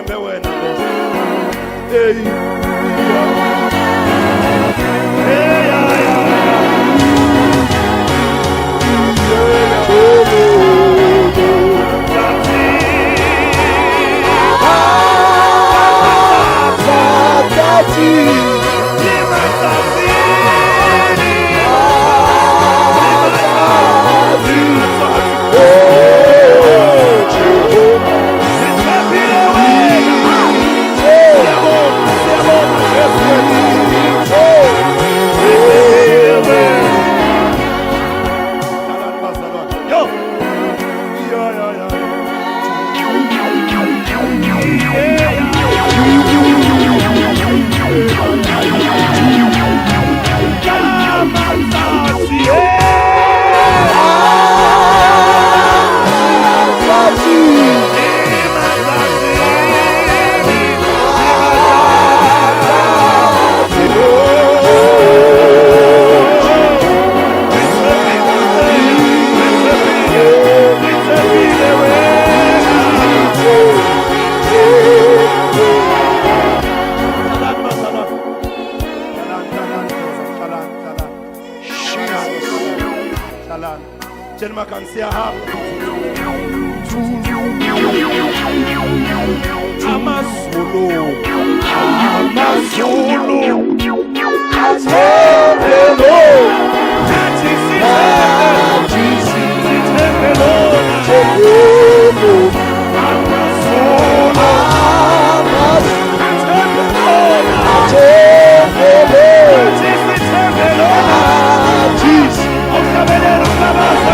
Sithembe wena Nkosi. Hey. Hey, ya, ya, ya. Amazulu, amazulu, athembelo, nathi sithembelo, amazulu, athembelo, nathi sithembelo, awuhlabelelo mlabaza,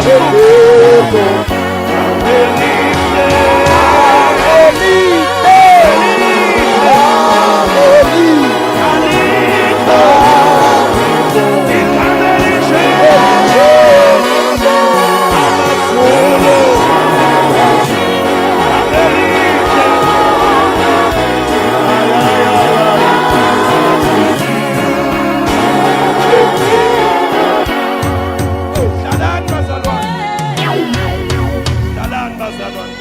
Hlalani bazalwane. Hlalani bazalwane.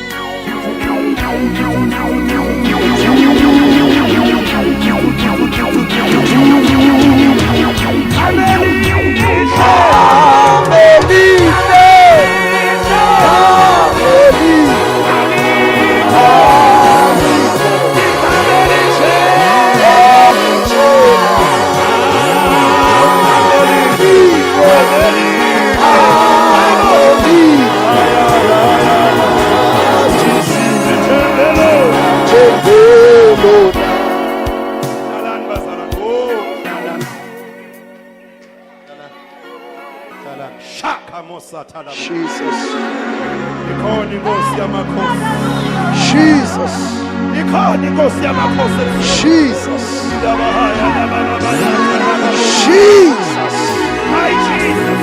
Hlalani bazalwane. Oh, hlalani. Hlalani. Hlalani. Shaka mosathala. Jesus. Ikhona inkosi yamakhosi. Jesus. Ikhona inkosi yamakhosi. Jesus. Jesus. My Jesus.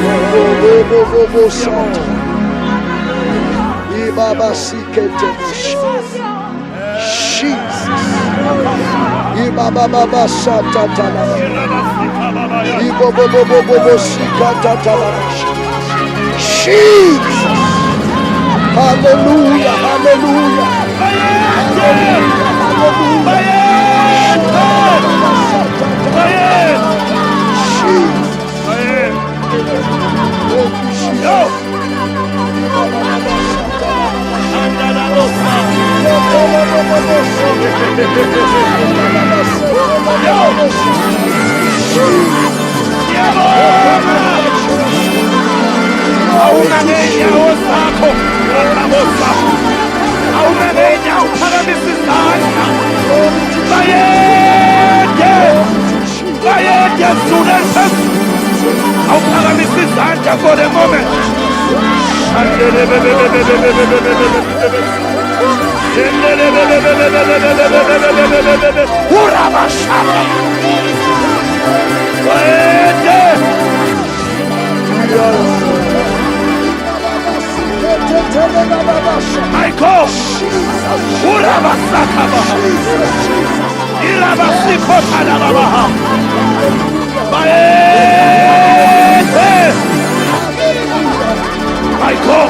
Bo bo bo sata. Ibaba sikete. Jesus. Ibaba baba sata tala. Ibo bo bo bo bo bo sikata tala. Jesus. Hallelujah. Hallelujah. Hallelujah. Jesus. Thank you, Jesus. Awume ngeenyawo zakho, Ramosa. Awume ngeenyawo, phakamisa izandla. Bayede, bayede, Zulu eliphezulu. Awuphakamisa izandla for the moment. Urabashaka. Bayede. Michael. Urabasaka baha. Irabasikotana baha. Bayede. Michael.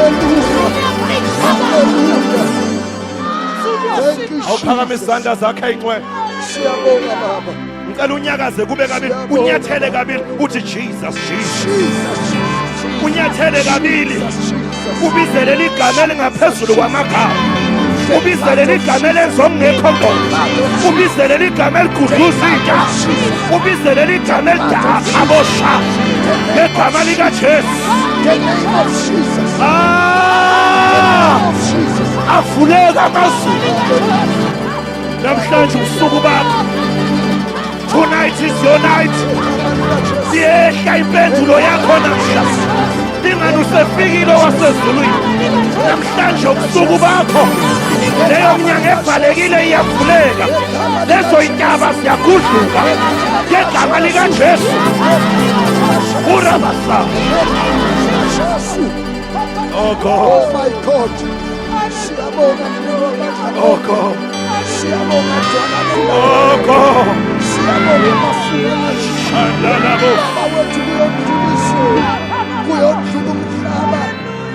Thank you, you, Awuphakamise Jesus. izandla zakho ey'ncwele. Siyabonga Baba. Ngicela unyakaze kube kabili, Siyabonga. unyathele kabili, uthi Jesus, Jesus. Jesus, Jesus, Jesus. Unyathele kabili. Jesus, Jesus. Ubize leli gama elingaphezulu kwamagama. Ubize leli gama elenza okungekho ngqondo. Ubize leli gama eligudluza intsha. Ubize leli gama elidaka abosha. Ngegama likaJesu. The name of Jesus. Ah! Of Jesus. Avuleka amazulu. Namhlanje ubusuku bakho. Tonight is your night. Siyehla impendulo yakho namhla. Ingani usefikile wasezulwini. Namhlanje ubusuku bakho. Leyo mnyango evalekile iyavuleka. Lezo intaba ziyagudluka. Ngegama likaJesu. Urabasa. Jesu. Oh God. Oh my God. Siyabonga Mntu Oh God. Siyabonga Dwala. Oh God. Siyabonga Mafulashi. Shandalabo. Baba wethu kuyodlula izulu, kuyodlula umhlaba,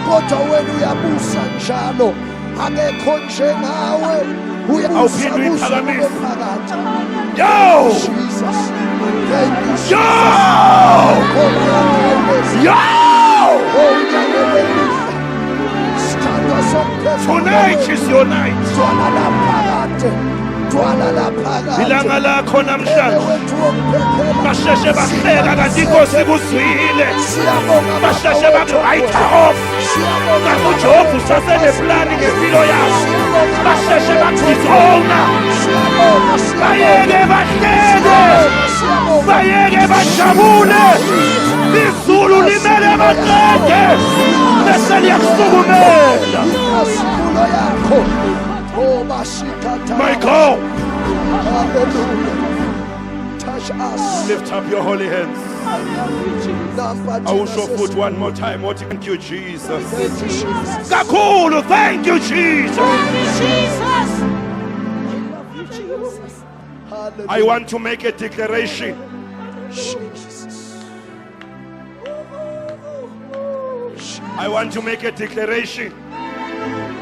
kodwa wena uyabusa njalo. Akekho njengawe. Uyabusa Awuphinde kuze kube uyiphakamise. phakade. Yo! Jesus. Thank you. Yo! Jesus. Yo! Oh, unyakele Sithandwa somphefumulo Tonight wethu. is your night. Dwala laphakade. Dwala laphakade. Ilanga lakho namhlanje. Wethu wokuphephela. Basheshe bahleka kanti inkosi ikuzwile. Siyabonga Baba Basheshe wethu. baku-write off. Siyabonga Kanti Baba uJehova wethu. usaseneplani ngempilo yakho. Siyabonga Baba Basheshe wethu. bakudisowna. Siyabonga, siyabonga. Bayeke bahleke. Siyabonga. Bayeke bajabule. Izulu limele baqede. Bese liyakusukumela. Inkazimulo yakho. Oh, bashikatha. My God, Hallelujah. Touch us. lift up your holy hands. Nampa thina Awusho sesi- futhi one more time. What thank you Jesus. Thank you, Jesus. Kakhulu, thank you Jesus. Jesus. I love you, Jesus. Hallelujah. I want to make a declaration. Jesus. I want to make a declaration.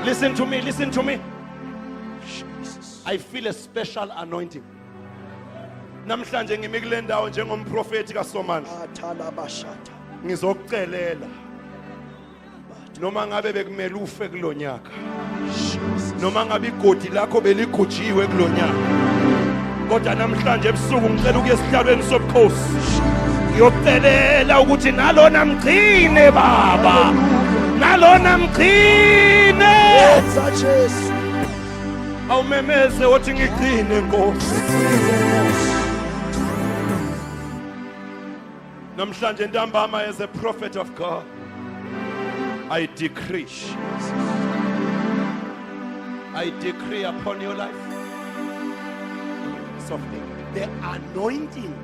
Listen to me, listen to me. Jesus. I feel a special anointing. Namhlanje ngimi kule ndawo njengomprofeti kaSomandla. Athalabashata. Ngizokucelela. Noma ngabe bekumele ufe kulonyaka. Jesus. Noma ngabe igodi lakho beligujiwe kulonyaka. Kodwa namhlanje ebusuku ngicela ukuya esihlalweni sobukhosi. Ngiyokucelela ukuthi nalona mgcine baba. Nalona mgcine. Yenza Jesu. Awumemeze othi ngigcine Nkosi. Namhlanje ntambama as a prophet of God I decree I decree upon your life softly the anointing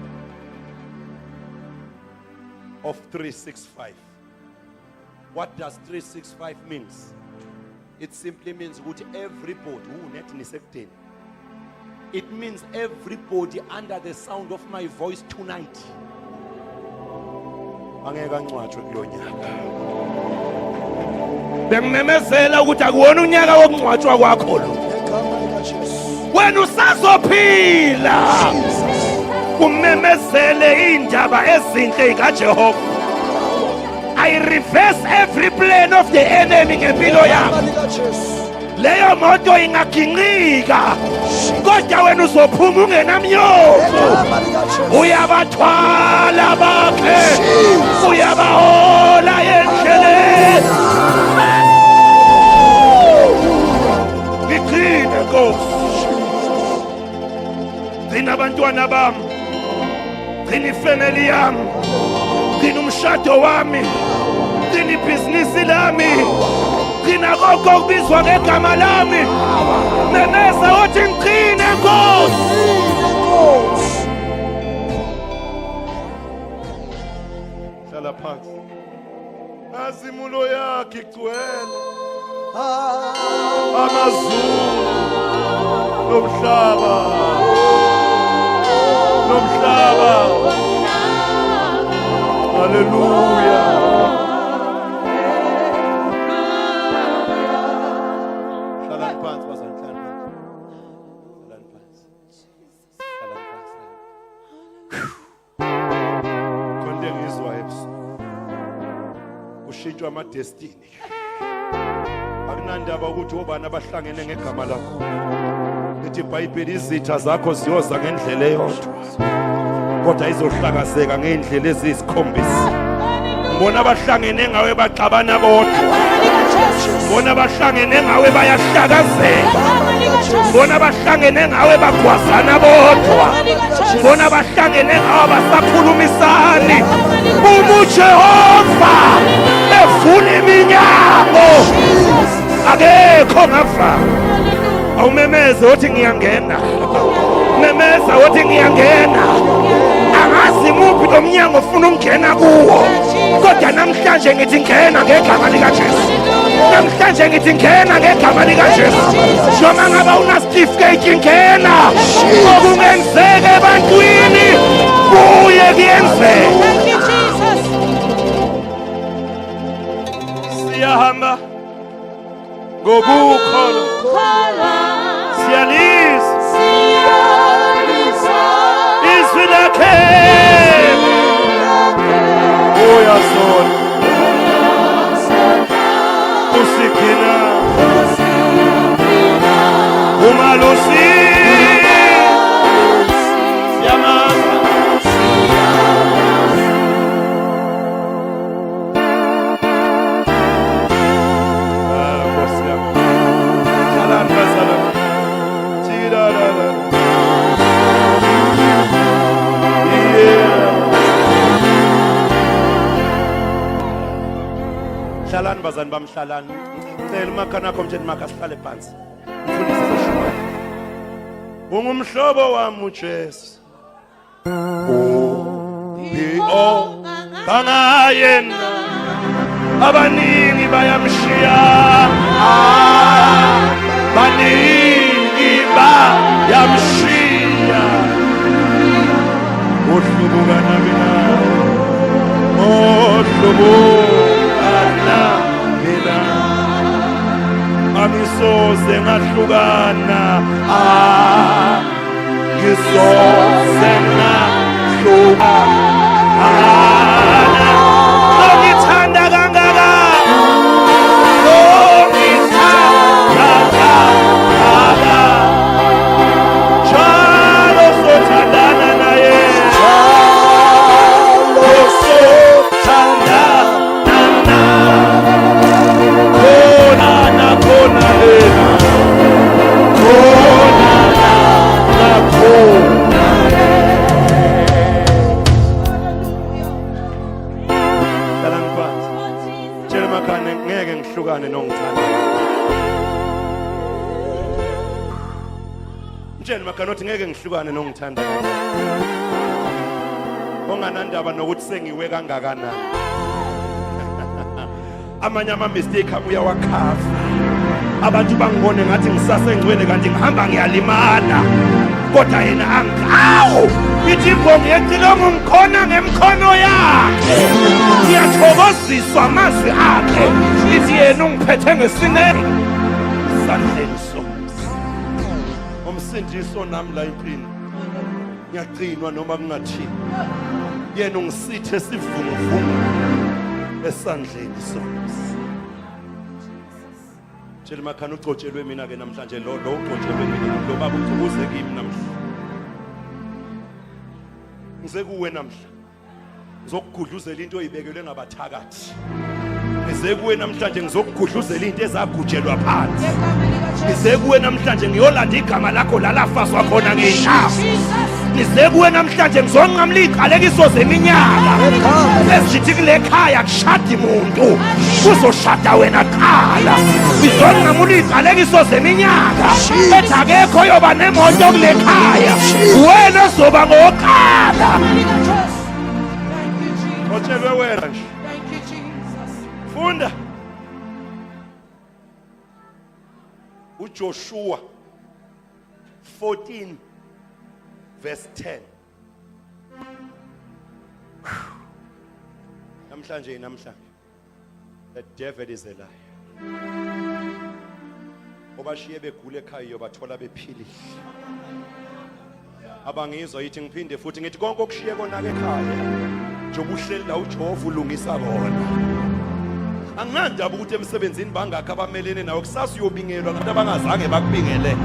of 365. What does 365 means? It simply means ukuthi everybody who net nisekudeni. It means everybody under the sound of my voice tonight. Angeke angcwatshwe kulo nyaka. Bengimemezela ukuthi akuwona unyaka wokungcwatshwa kwakho lo. Ngegama likaJesu. Wena usazophila. Jesus. Umemezele indaba ezinhle kaJehova. I reverse every plan of the enemy ngempilo yakho. Ngegama likaJesu. Leyo moto ingaginqika kodwa wena uzophuma ungenamnyovu. Ngegama likaJesu. Uyabathwala bakhe, uyabahola endleleni. Ngigcine Nkosi, gcina abantwana bami, gcina ifamily yami, gcina umshado wami, gcina ibhizinisi lami, gcina konke okubizwa ngegama lami. Memeza uthi ngigcine Nkosi. Ngigcine Nkosi. Hlala phansi. Azimulo yakhe igcwele Ah, amazulu nomhlaba nomhlaba. Haleluya. Hlalani phansi bazalwane, hlalani phansi. Kushintshwa ama destiny. Akunandaba ukuthi obani abahlangene ngegama lakho. Lithi iBhayibheli izitha zakho ziyoza ngendlela eyodwa, kodwa izohlakazeka ngendlela eziyisikhombisa. Ngibona abahlangene ngawe baxabana bodwa. Ngibona abahlangene ngawe bayahlakazeka. Ngibona abahlangene ngawe bagwazana bodwa. Ngibona abahlangene ngawe basakhulumisani. Uma uJehova evula iminyango, akekho ongavala. Awumemeze uthi ngiyangena. Memeza uthi ngiyangena. Angazi muphi lo mnyango ofuna ukungena kuwo, kodwa namhlanje ngithi ngena ngegama likaJesu. Namhlanje ngithi ngena ngegama likaJesu. Noma ngaba unasitifiketi, ngena. Okungenzeka ebantwini kuye kuyenzeka. Thank you, Jesus. Siyahamba ngokukholwa, siyalizwa izwi lakhe. Uyasona usigcina umalusi, siyamazi. Ah, Nkosi yami. Hlalani bazalwane. Tshirarara. Yeah. Hlalani bazali bami, hlalani. Ngicela umakhana akho mtsheni makha sihlale phansi. Mfundisi seshumayela. Ungumhlobo wami uJesu. Uphi ongangayena, abaningi bayamshiya. Abaningi bayamshiya. Ohlubuka nami na, ohlubuka nami na, angisoze ngahlukana, angisoze ngahlukana. Ongithanda kangaka, ongithanda kangaka, njalo sothandana naye, sothandana khona nakhona lena, khona nakhona. Hlalani phansi. Tshela makhane, ngeke ngihlukane nongithanda. Mtshele makhane uthi ngeke ngihlukane nongithanda. Onganandaba nokuthi sengiwe kangakanani. Amanye ama mistake ami uyawakhava. Abantu bangibone ngathi ngisasengcwele kanti ngihamba ngiyalimala. Kodwa yena angikawu. Ithi imbongi yecilongo, ngikhona ngemkhono yakhe. Ngiyathokoziswa amazwi akhe. Ithi yena ungiphethe ngesineke sandleni somusa. Umsindiso nami la empini. Ngiyagcinwa noma kungathini. Yena ungisithe sivunguvungu esandleni somusa. Tshela makhana ugcotshelwe mina ke namhlanje, lo lo ugcotshelwe mina, lo baba uze kimi namhla. Ngize kuwe namhla. Ngizokugudluzela into oyibekelwe ngabathakathi. Ngize kuwe namhlanje ngizokugudluzela into ezagujelwa phansi. Ngize kuwe namhlanje ngiyolanda igama lakho lalafaswa khona ngenhlavu. Ngize kuwe namhlanje ngizonqamula iy'qalekiso zeminyaka ezithi kule khaya kushadi muntu, kuzoshada wena qala. Ngizonqamula iy'qalekiso zeminyaka ethi akekho yoba nemoto kule khaya, wena ozoba ngowokuqala. Thank you, Jesus. Otshelwe wena nje. Thank you, Jesus. Funda uJoshua 14 verse 10. Namhlanje, namhlanje, the devil is a liar. Obashiye begula ekhaya yobathola bephilile. Abangizwa yithi ngiphinde futhi ngithi konke okushiye konaka ekhaya, njengoba uhleli la uJehova ulungisa kona. Anginandaba ukuthi emsebenzini bangakho abamelene nawe, kusasa uyobingelwa ngabantu abangazange bakubingele.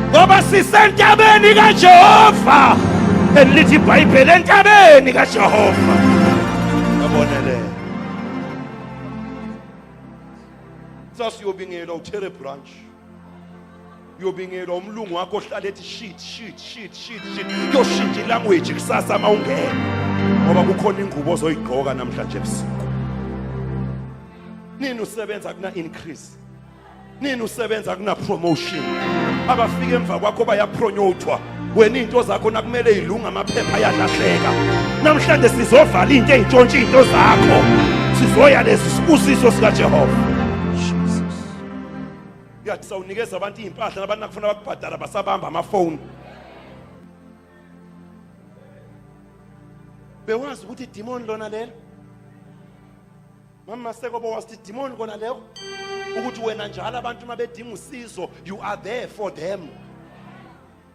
Ngoba sisentabeni kaJehova, elithi iBhayibheli entabeni kaJehova. Yabonele. Kusasa uyobingelwa uthere branch. Uyobingelwa umlungu wakho ohlala ethi shit shit shit shit shit. Kuyoshintsha ilanguage kusasa mawungena. Ngoba kukhona ingubo ozoyigqoka namhlanje ebusuku. Nini usebenza kuna increase. Nini usebenza kuna promotion. Abafika emva kwakho bayapromothwa. Wena into zakho nakumele ilunga amaphepha ayalahleka. Namhlanje sizovala into ezintshontsha into zakho. Sizoya lesi sibusiso sikaJehova. Jesus. Uyathi sawunikeza abantu impahla nabantu nakufuna bakubhadala basabamba amafoni. Bewazi ukuthi idemon lona lelo. Mama Maseko bowazi ukuthi idemon kona leyo. Ukuthi wena njalo abantu mabedinga usizo you are there for them.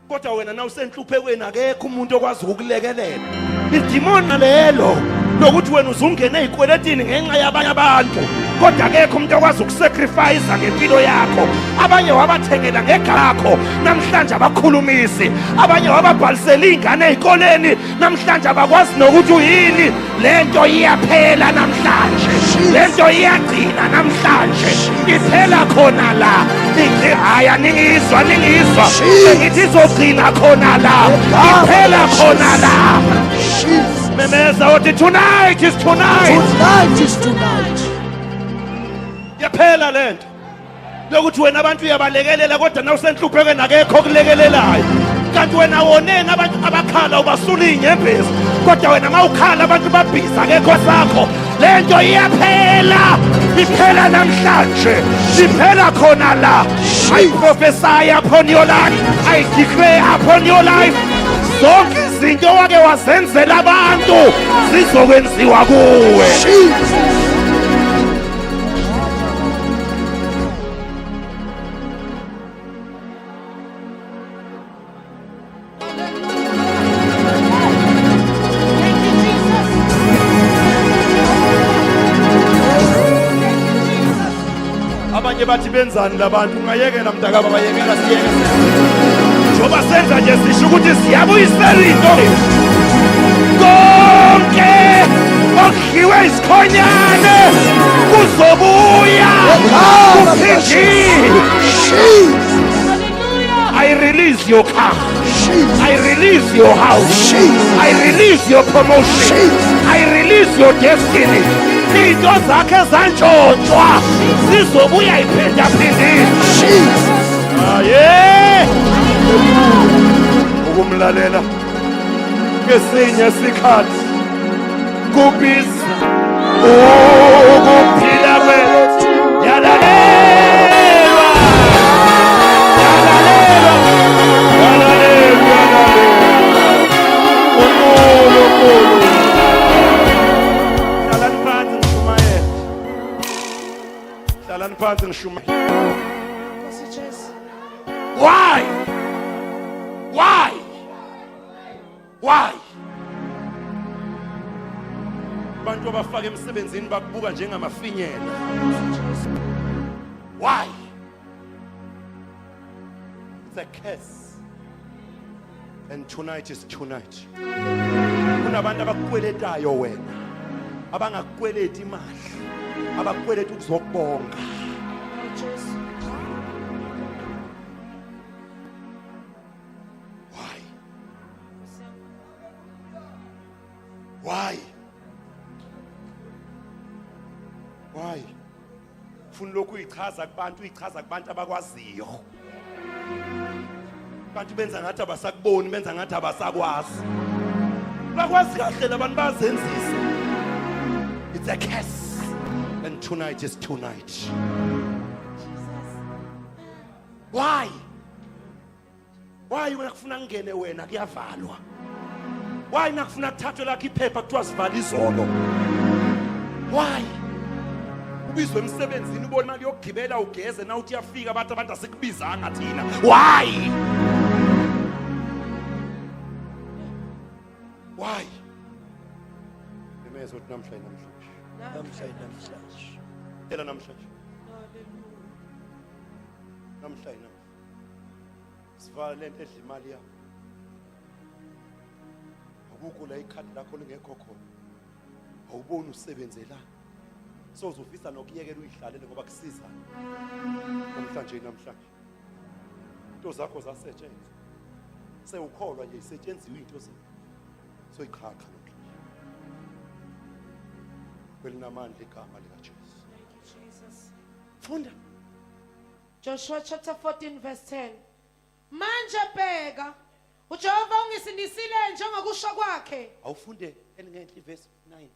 Kodwa wena nawusenhluphekweni akekho umuntu okwazi ukukulekelela. Idimoni lelo lokuthi wena uzungena ezikweletini ngenxa yabanye abantu, kodwa akekho umuntu okwazi ukusacrifice ngempilo yakho. Abanye wabathengela ngegakho, namhlanje abakhulumisi. Abanye wababhalisela izingane ezikoleni, namhlanje abakwazi nokuthi uyini. Lento iyaphela namhlanje, lento iyagcina namhlanje, iphela khona la. Hhayi, ningizwa, ningizwa, ngithi izogcina khona la, iphela khona la. Jesus. Memeza uthi tonight is tonight. Tonight is tonight. Yaphela lento lokuthi wena abantu uyabalekelela kodwa nawusenhluphekweni akekho okulekelelayo. Kanti wena woneni abantu abakhala ubasula iy'nyembezi, kodwa wena mawukhala abantu babhiza akekho sakho. Lento iyaphela, iphela namhlanje, iphela khona la. I prophesy upon your life, I declare upon your life, zonke izinto wake wazenzela abantu zizokwenziwa kuwe. Jesus. Thank you, Jesus. Thank you, Jesus. Abanye bathi benzani labantu, ungayekela mntakaba, bayekela siyeke. Njengoba senza nje sisho ukuthi siyabuyisela into konke okudliwe isikhonyane kuzobuya kuphindiwe. Jesus. Hallelujah. I release your car. Jesus. I release your house. Jesus. I release your promotion. Jesus. I release your destiny. Into zakhe zantshontshwa zizobuya iphindaphindile. Jesus. Aye. Ukumlalela ngesinye isikhathi kubiza Ukuphila kwethu yalalelwa, yalalelwa, yalalelwa, yalalelwa. uNkulunkulu. Hlalani phansi ngishumayele, hlalani phansi ngishumayele. Nkosi Jesu. Why? Why? Why? Abantu abafaka emsebenzini bakubuka njengamafinyela. Nkosi Jesu. Why? It's a curse. And tonight is tonight. Kunabantu abakukweletayo wena, abangakukweleti imali, abakukweleta ukuzokubonga. Nkosi Jesu. Why? Why? Why? Funa lokhu uyichaza kubantu, uyichaza kubantu abakwaziyo. Abantu benza ngathi abasakuboni, benza ngathi abasakwazi. Bakwazi kahle labantu bazenzisa. It's a curse. And tonight is tonight. Why? Why wena kufuna ngene wena kuyavalwa? Why nakufuna kuthathwe lakho iphepha kuthiwa sivala izolo? Why? Ubizwe emsebenzini ubona imali yokugibela ugeze na uthi uyafika bathi abantu asikubizanga thina. Why? Why? Memeza uthi namhlanje, namhlanje. Namhlanje, namhlanje. Phela namhlanje. Hallelujah. Namhla yinamhla. Sivala lento edla imali yakho. Akukho la ikhadi lakho lingekho khona. Awuboni usebenzelani. Sozofisa nokuyekela uyihlalele ngoba kusiza. Namhlanje namhlanje. Into zakho zasetshenzwa. Sewukholwa nje isetshenziwe into zakho. Soyiqhaqha namhlanje. Kwelinamandla igama likaJesu. Thank you, Jesus. Funda. Joshua chapter 14 verse 10. Manje bheka, uJehova ungisindisile njengokusho kwakhe. Awufunde elingenhla ivesi 9.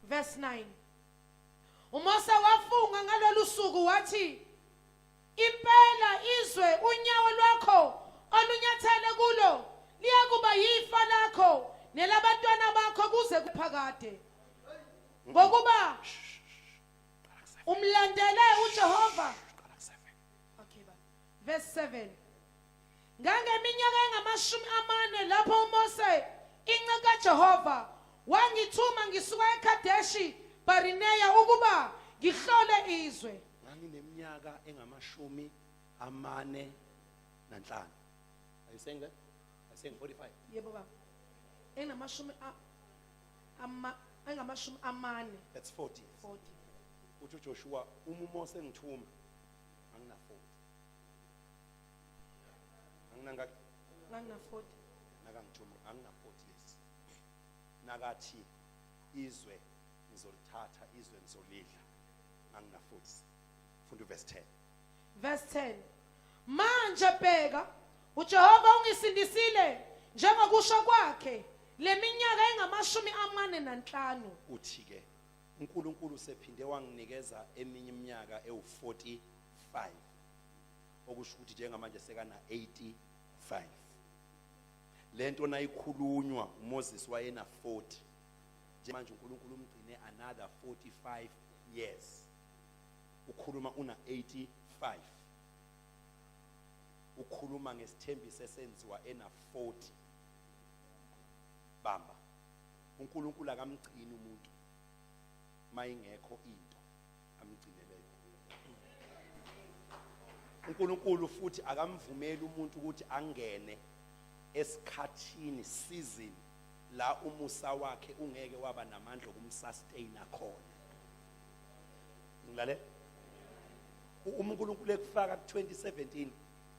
Verse 9. uMose wafunga ngalolu suku wathi, Impela izwe unyawo lwakho olunyathele kulo liyakuba yifa lakho nelabantwana bakho kuze kuphakade. Ngokuba umlandele uJehova. Okay ba. Verse 7. Ngangeminyaka engamashumi amane lapho uMose inceku kaJehova wangithuma ngisuka eKadeshi Barineya ukuba ngihlole izwe. Ngangineminyaka engamashumi amane nanhlanu. Are you saying that? Are you saying 45? Yebo baba. Engamashumi ama engamashumi amane. That's 40. 40. Uthi uJoshua uma uMose engithuma angina 40. Anginangaki? Ngangina 40. Nakangithuma angina 40 years. Nakathi izwe ngizolithatha izwe ngizolidla angina 40. Funda uverse 10. Verse 10. Manje bheka uJehova ungisindisile njengokusho kwakhe leminyaka engamashumi amane nanhlanu. Uthi ke uNkulunkulu sephinde wanginikeza eminye iminyaka ewu45 okusho ukuthi njengamanje sekana 85. Lento nayikhulunywa uMoses wayena 40, njengamanje uNkulunkulu umgcine another 45 years. Ukhuluma una 85, ukhuluma ngesithembiso esenziwa ena 40. Bamba, uNkulunkulu akamgcini umuntu mayingekho into amgcinele yona. uNkulunkulu futhi akamvumeli umuntu ukuthi angene esikhathini season la umusa wakhe ungeke waba namandla okumsustaina khona. Ngilalela, uma uNkulunkulu ekufaka ku2017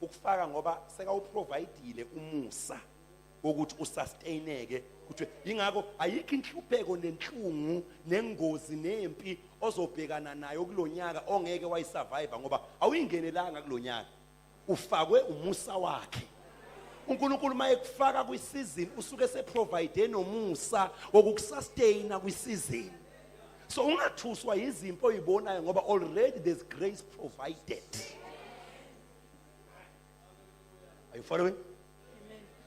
ukufaka ngoba sekawuprovidile umusa wokuthi usustaineke kuthi. Ingakho ayikho inhlupheko nenhlungu nengozi nempi ozobhekana nayo kulonyaka ongeke wayisurvive, ngoba awuyingenelanga kulonyaka, ufakwe umusa wakhe uNkulunkulu. Mayekufaka kwisizini usuke seprovide nomusa wokukusustaina kwisizini, so ungathuswa yizimpi oyibonayo ngoba already there's grace provided. Are you following?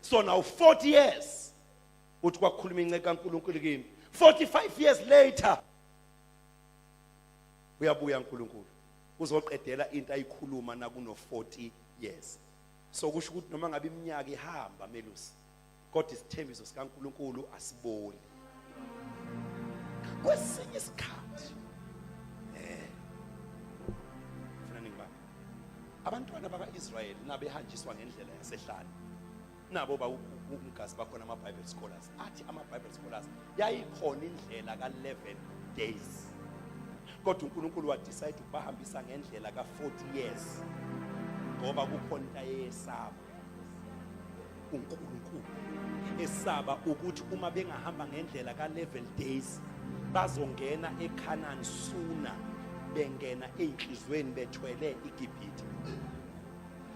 So now 40 years uthi kwakukhuluma inceku kaNkulunkulu kimi. 45 years later uyabuya uNkulunkulu uzoqedela into ayikhuluma nakuno 40 years. So kusho ukuthi noma ngabe iminyaka ihamba, melusi, kodwa isithembiso sikaNkulunkulu asiboli. Kwesinye isikhathi funa ningibambe, abantwana bakaIsrayeli nabehanjiswa ngendlela yasehlane, nabo bawumgazi bakhona ama-Bible scholars. Athi ama-Bible scholars yayikhona indlela ka-11 days, kodwa uNkulunkulu wadecide ukubahambisa ngendlela ka-40 years ngoba kukhona into ayeyesaba uNkulunkulu, esaba ukuthi uma bengahamba ngendlela ka-11 days bazongena eCanaan sooner, bengena ey'nhliziyweni bethwele iGibhithe.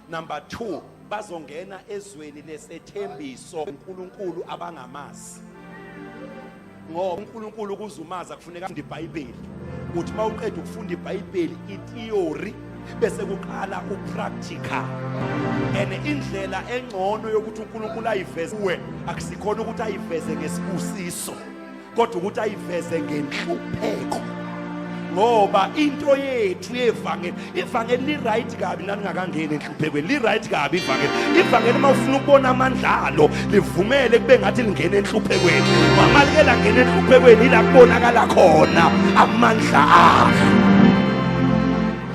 Number 2, bazongena ezweni lesethembiso uNkulunkulu abangamazi, ngoba uNkulunkulu ukuze umazi akufuneka ufunde iBhayibheli. Uthi mawuqeda ukufunda iBhayibheli itheory bese kuqala upractical, and indlela engcono yokuthi uNkulunkulu ayiveze kuwe akusikhona ukuthi ayiveze ngesibusiso, kodwa ukuthi ayiveze ngenhlupheko, ngoba into yethu yevangeli, ivangeli li-right kabi nalingakangeni enhluphekweni, li-right kabi ivangeli. Ivangeli uma ufuna ukubona amandla alo, livumele kube ngathi lingena enhluphekweni. Mama like langena enhluphekweni, ila kubonakala khona amandla alo.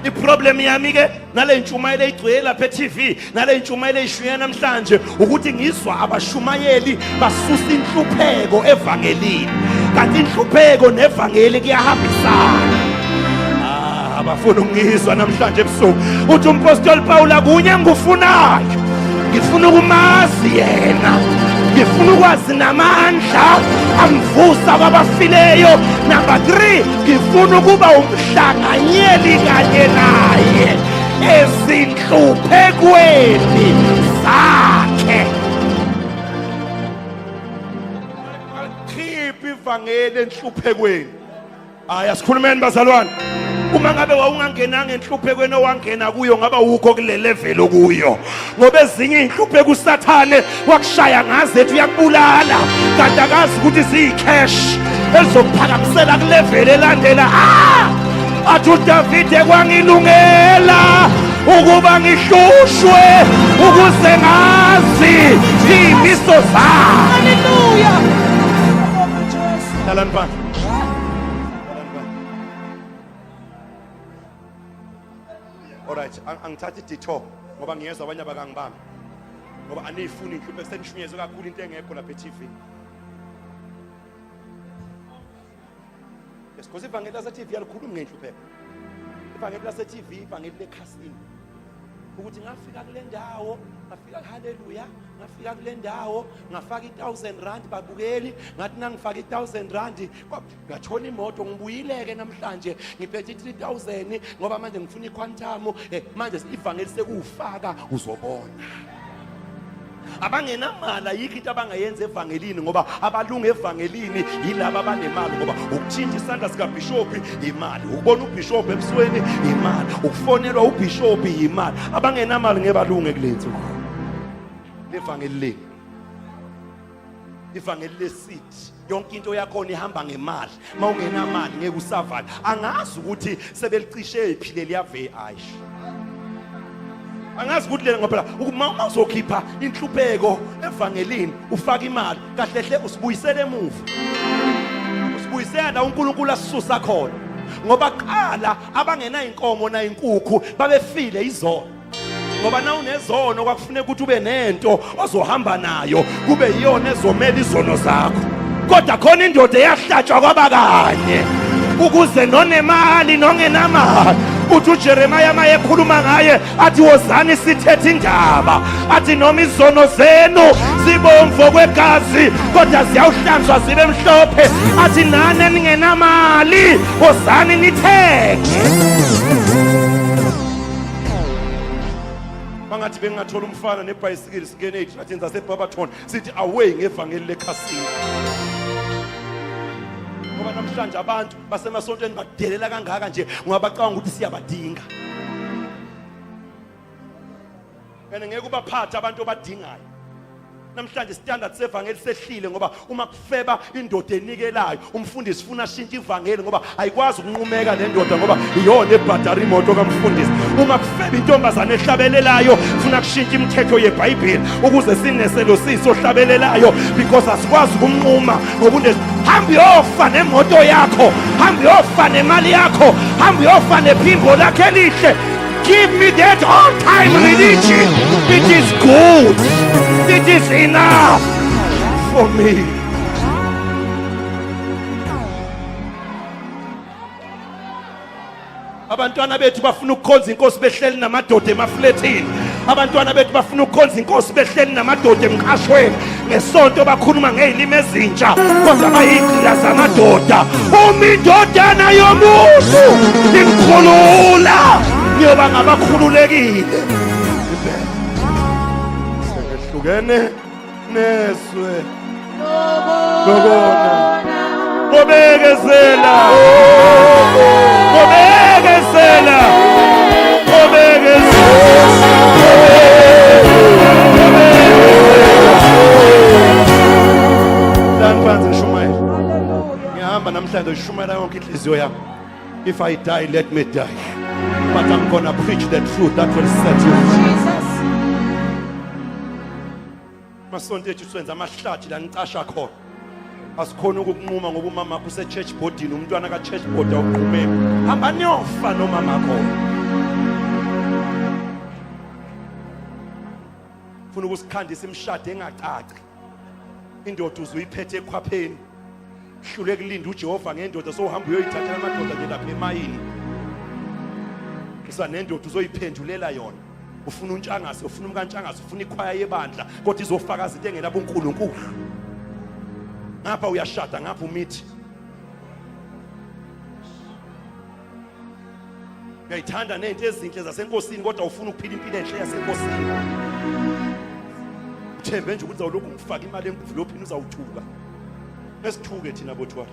Iproblem yami ke nale ntshumayelo egcwele lapha e-TV, nale ntshumayelo eyishunyela namhlanje, ukuthi ngizwa abashumayeli basusa inhlupheko evangelini, kanti inhlupheko nevangeli kuyahambisana. Ah, abafuna ukungizwa namhlanje ebusuku. Uthi umpostoli Paul, kunye engikufunayo, ngifuna ukumazi yena, ngifuna ukwazi namandla amvusa kwabafileyo. Number 3, ngifuna ukuba umhlanganyeli kanye naye ezinhluphekweni zakhe. Khipha ivangeli enhluphekweni. Hayi, asikhulumeni bazalwane. Uma ngabe wawungangenanga enhluphekweni owangena kuyo, ngaba wukho kule level okuyo, ngoba ezinye inhlupheko uSathane wakushaya ngaze ethi uyakubulala, kanti akazi ukuthi ziyicash elizokuphakamisela kulevel elandela. Ah, athi uDavide, kwangilungela ukuba ngihlushwe ukuze ngazi iy'miso zakhe. Hallelujah. Hlalani phansi. Alright, angithathi detour ngoba ngiyezwa abanye abakangibambi. Ngoba aniyifuni inhlupho, senishunyezwe kakhulu into engekho lapha e-TV. Yes, because ivangeli lase-TV alikhulumi ngenhlupheko. Ivangeli lase-TV ivangeli lekhasini. Ukuthi ngafika kule ndawo, ngafika haleluya, ngafika kule ndawo, ngafaka i-1000 rand babukeli, ngathi nangifaka i-1000 rand ngathola imoto, ngibuyileke namhlanje ngiphethe i-3000 ngoba manje ngifuna iquantum. Manje ivangeli sekuwufaka uzobona. Abangenamali ayikho into abangayenza evangelini, ngoba abalunga evangelini yilaba abanemali, ngoba ukuthinta isandla sikabhishophi imali, ukubona ubhishophi ebusweni imali, ukufonelwa ubhishophi imali. Abangenamali ngeke balunge kule nsuku. Levangeli leni, ivangeli lesithi yonke into yakhona ihamba ngemali, mawungenamali ngeke usavala. Angazi ukuthi sebelicishe ephi leliya VI, angazi ukuthi lena, ngoba phela uma uzokhipha inhlupheko evangelini ufaka imali, kahle hle usibuyisele emuva, usibuyisela la uNkulunkulu asisusa khona, ngoba qala abangenayinkomo nayinkukhu babefile izolo, ngoba na unezono kwakufuneka ukuthi ube nento ozohamba nayo, kube yiyona ezomela izono zakho. Kodwa khona indoda eyahlatshwa kwaba kanye ukuze nonemali nongenamali. Uthi uJeremiah mayekhuluma ngaye athi, wozani sithethe indaba, athi noma izono zenu zibomvu kwegazi kodwa ziyawuhlanzwa zibe mhlophe, athi nani eningenamali wozani nithenge. Bangathi bengingathola umfana nebhayisikili singene ey'tratini zaseBarberton, sithi away ngevangeli lekhasini, ngoba namhlanje abantu basemasontweni badelela kangaka nje ngoba bacabanga ukuthi siyabadinga, and ngeke ubaphathe abantu obadingayo. Namhlanje standard sevangeli sehlile, ngoba uma kufeba indoda enikelayo, umfundisi ufuna ashintshe ivangeli ngoba ayikwazi ukunqumeka le ndoda, ngoba iyona ebhadara imoto kamfundisi. Uma kufeba intombazane ehlabelelayo, funa kushintsha imithetho yeBhayibheli ukuze sineselo siso ohlabelelayo, because asikwazi ukumnquma ngoba une hamba uyofa nemoto yakho, hamba uyofa nemali yakho, hamba uyofa nephimbo lakhe elihle. Give me that all time religion. It is good. It is enough for me. Abantwana bethu bafuna ukukhonza inkosi behleli namadoda emaflethini. Abantwana bethu bafuna ukukhonza inkosi behleli namadoda emqashweni. Ngesonto bakhuluma ngezilimi ezintsha kodwa bayigqila zamadoda. Uma indodana yomuntu imkhulula, niyoba ngabakhululekile. Sehlukene nezwe lokona, ngobekezela, ngobekezela, ngobekezela. Dani phansi ngishumayela. Ngiyahamba namhlanje, ngishumayela yonke inhliziyo yami. If I die, let me die, but I'm gonna preach the truth that will set you free. Jesus. Masonto ethu senza amahlathi la nicasha khona, asikhona ukukunquma ngoba umama wakho use-church boardini, umntwana ka-church board awuqhumeki. Hamba niyofa nomama khona. Ufuna ukusikhandisa imishado engacaci. Indoda uzuyiphethe ekhwapheni. Hlule kulinda uJehova ngendoda, sohamba uyoyithathela amadoda nje lapha emayini. Usanendoda uzoyiphendulela yona. Ufuna untshangase, ufuna umkantshangase, ufuna ikhwaya yebandla, kodwa izofakaza into engenabo uNkulunkulu. Ngapha uyashada, ngapha umithi. Uyayithanda nezinto ezinhle zasenkosini, kodwa ufuna ukuphila impilo enhle yasenkosini. Uthembe nje ukuthi uzawulokhu ngifaka imali enkuvilophini, uzawuthuka. Esithuke thina bothwala.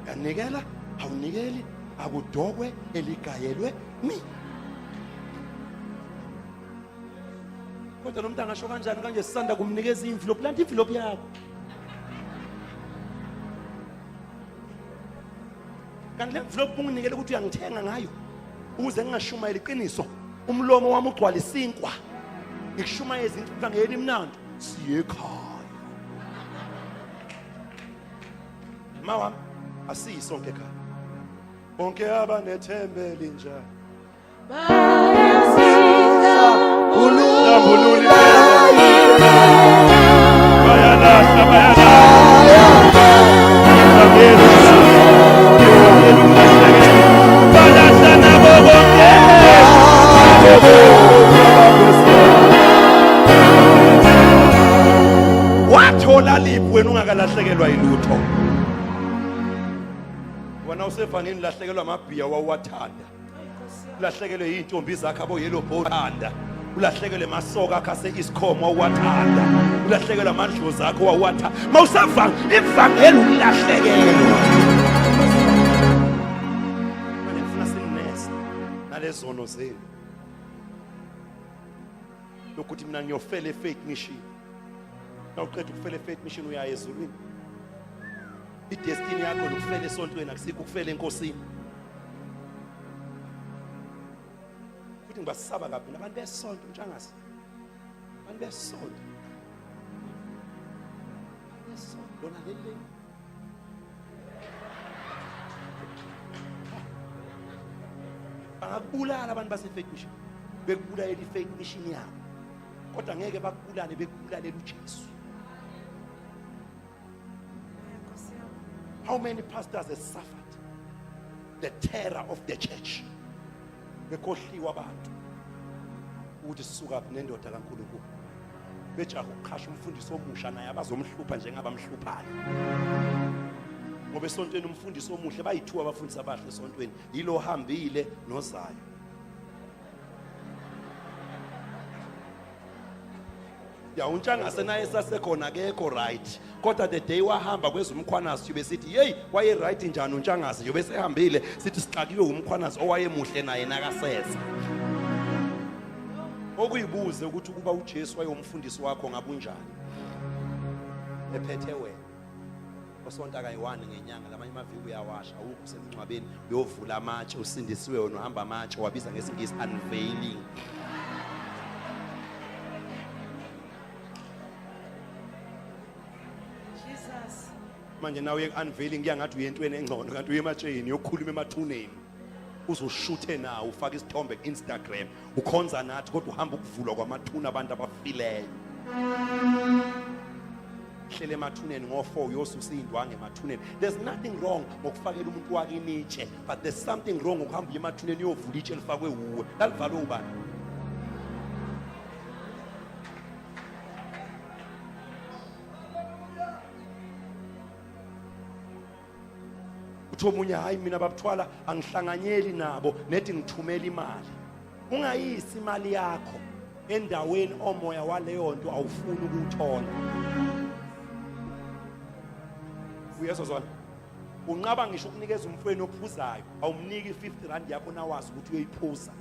Uyanikela, awunikeli, akudokwe eligayelwe mi. Kodwa lo muntu angasho kanjani kanje sisanda kumnikeza imvilophi, landa imvilophi yakho. Kanti le mvilophi unginikele ukuthi uyangithenga ngayo ukuze ngingashumayeli iqiniso. Umlomo wami ugcwala isinkwa. Ngikushumayeza ivangeli imnandi. Siye ekhaya. Mawa asiyi sonke ekhaya. Bonke abanethemba elinjalo. Bayalahla, bayalahla. Balahla nabo bonke. Wathola liphi wena ungakalahlekelwa yilutho? Wena usevangeni ulahlekelwa amabhiya wawuwathanda. Ulahlekelwe yintombi zakhe abo yellow bone, ulahlekelwe masoka akhe ase-Eskom wawuwathanda, ulahlekelwe amandlozi akho wawuwathanda. Mawusavanga ivangeli ukulahlekelwa. Manje ngifuna sininese nalezono zenu lokuthi mina ngiyofela e-faith mission. Nawuqeda ukufela e-faith mission uyaya ezulwini. I-destiny yakho nokufela esontweni akusikho ukufela enkosini. Futhi ngibasaba kabi nabantu besonto, ntshangase. Abantu besonto. Abantu besonto lona leli leli. Bangakubulala abantu base-faith mission. Bekubulalela i-faith mission yabo. Kodwa ngeke bakubulale, bekubulalela uJesu. How many pastors have suffered the terror of the church? Bekhohliwa abantu ukuthi sisuka phi nendoda kaNkulunkulu. Bejaha ukuqhasha umfundisi omusha naye abazomhlupha njengabamhluphayo. Ngoba esontweni umfundisi omuhle bayithuka abafundisi abahle esontweni, yilo hambile nozayo. Ya untshangase naye sasekhona akekho right, kodwa the day wahamba kwezumkhwanazi yobe sithi hey waye right njani untshangase, yobe sehambile sithi sixakiwe umkhwanazi owayemuhle naye nakaseza. Okuyibuze ukuthi ukuba uJesu wayewumfundisi wakho ngabunjani ephethe wena osonta kayi-1 ngenyanga, lamanye amaviki uyawasha, awukho usemngcwabeni uyovula amatshe, usindisiwe wena uhamba amatshe wabiza ngesingisi unveiling. Jesus. Manje nawe uye ku-unveiling kuya ngathi uye entweni engcono, kanti uye ematsheni uyokhuluma emathuneni, uzoshuthe nawo ufake isithombe ku-Instagram, ukhonza nathi kodwa uhamba ukuvulwa kwamathuna abantu abafileyo. Hlele emathuneni ngo-4 uyosusa iy'ndwangu emathuneni. There's nothing wrong ngokufakela umuntu wakini itshe, but there's something wrong ngokuhamba uye emathuneni uyovula itshe elifakwe wuwe. Lalivalwe ubani? Uthi omunye, hayi mina babuthwala angihlanganyeli nabo, nethi ngithumela imali. Ungayisi imali yakho endaweni omoya waleyo nto awufuni ukuwuthola. Uyezwa zwana? Unqaba ngisho ukunikeza umfweni ophuzayo, awumniki i-50 rand yakho nawazi ukuthi uyoyiphuza,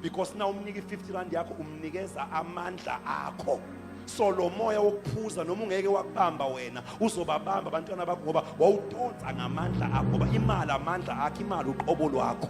because na umnika i-50 rand yakho umnikeza amandla akho. So lo moya wokuphuza noma ungeke wakubamba wena, uzobabamba abantwana bakho, ngoba wawudonsa ngamandla akho, ngoba imali amandla akho, imali uqobo lwakho.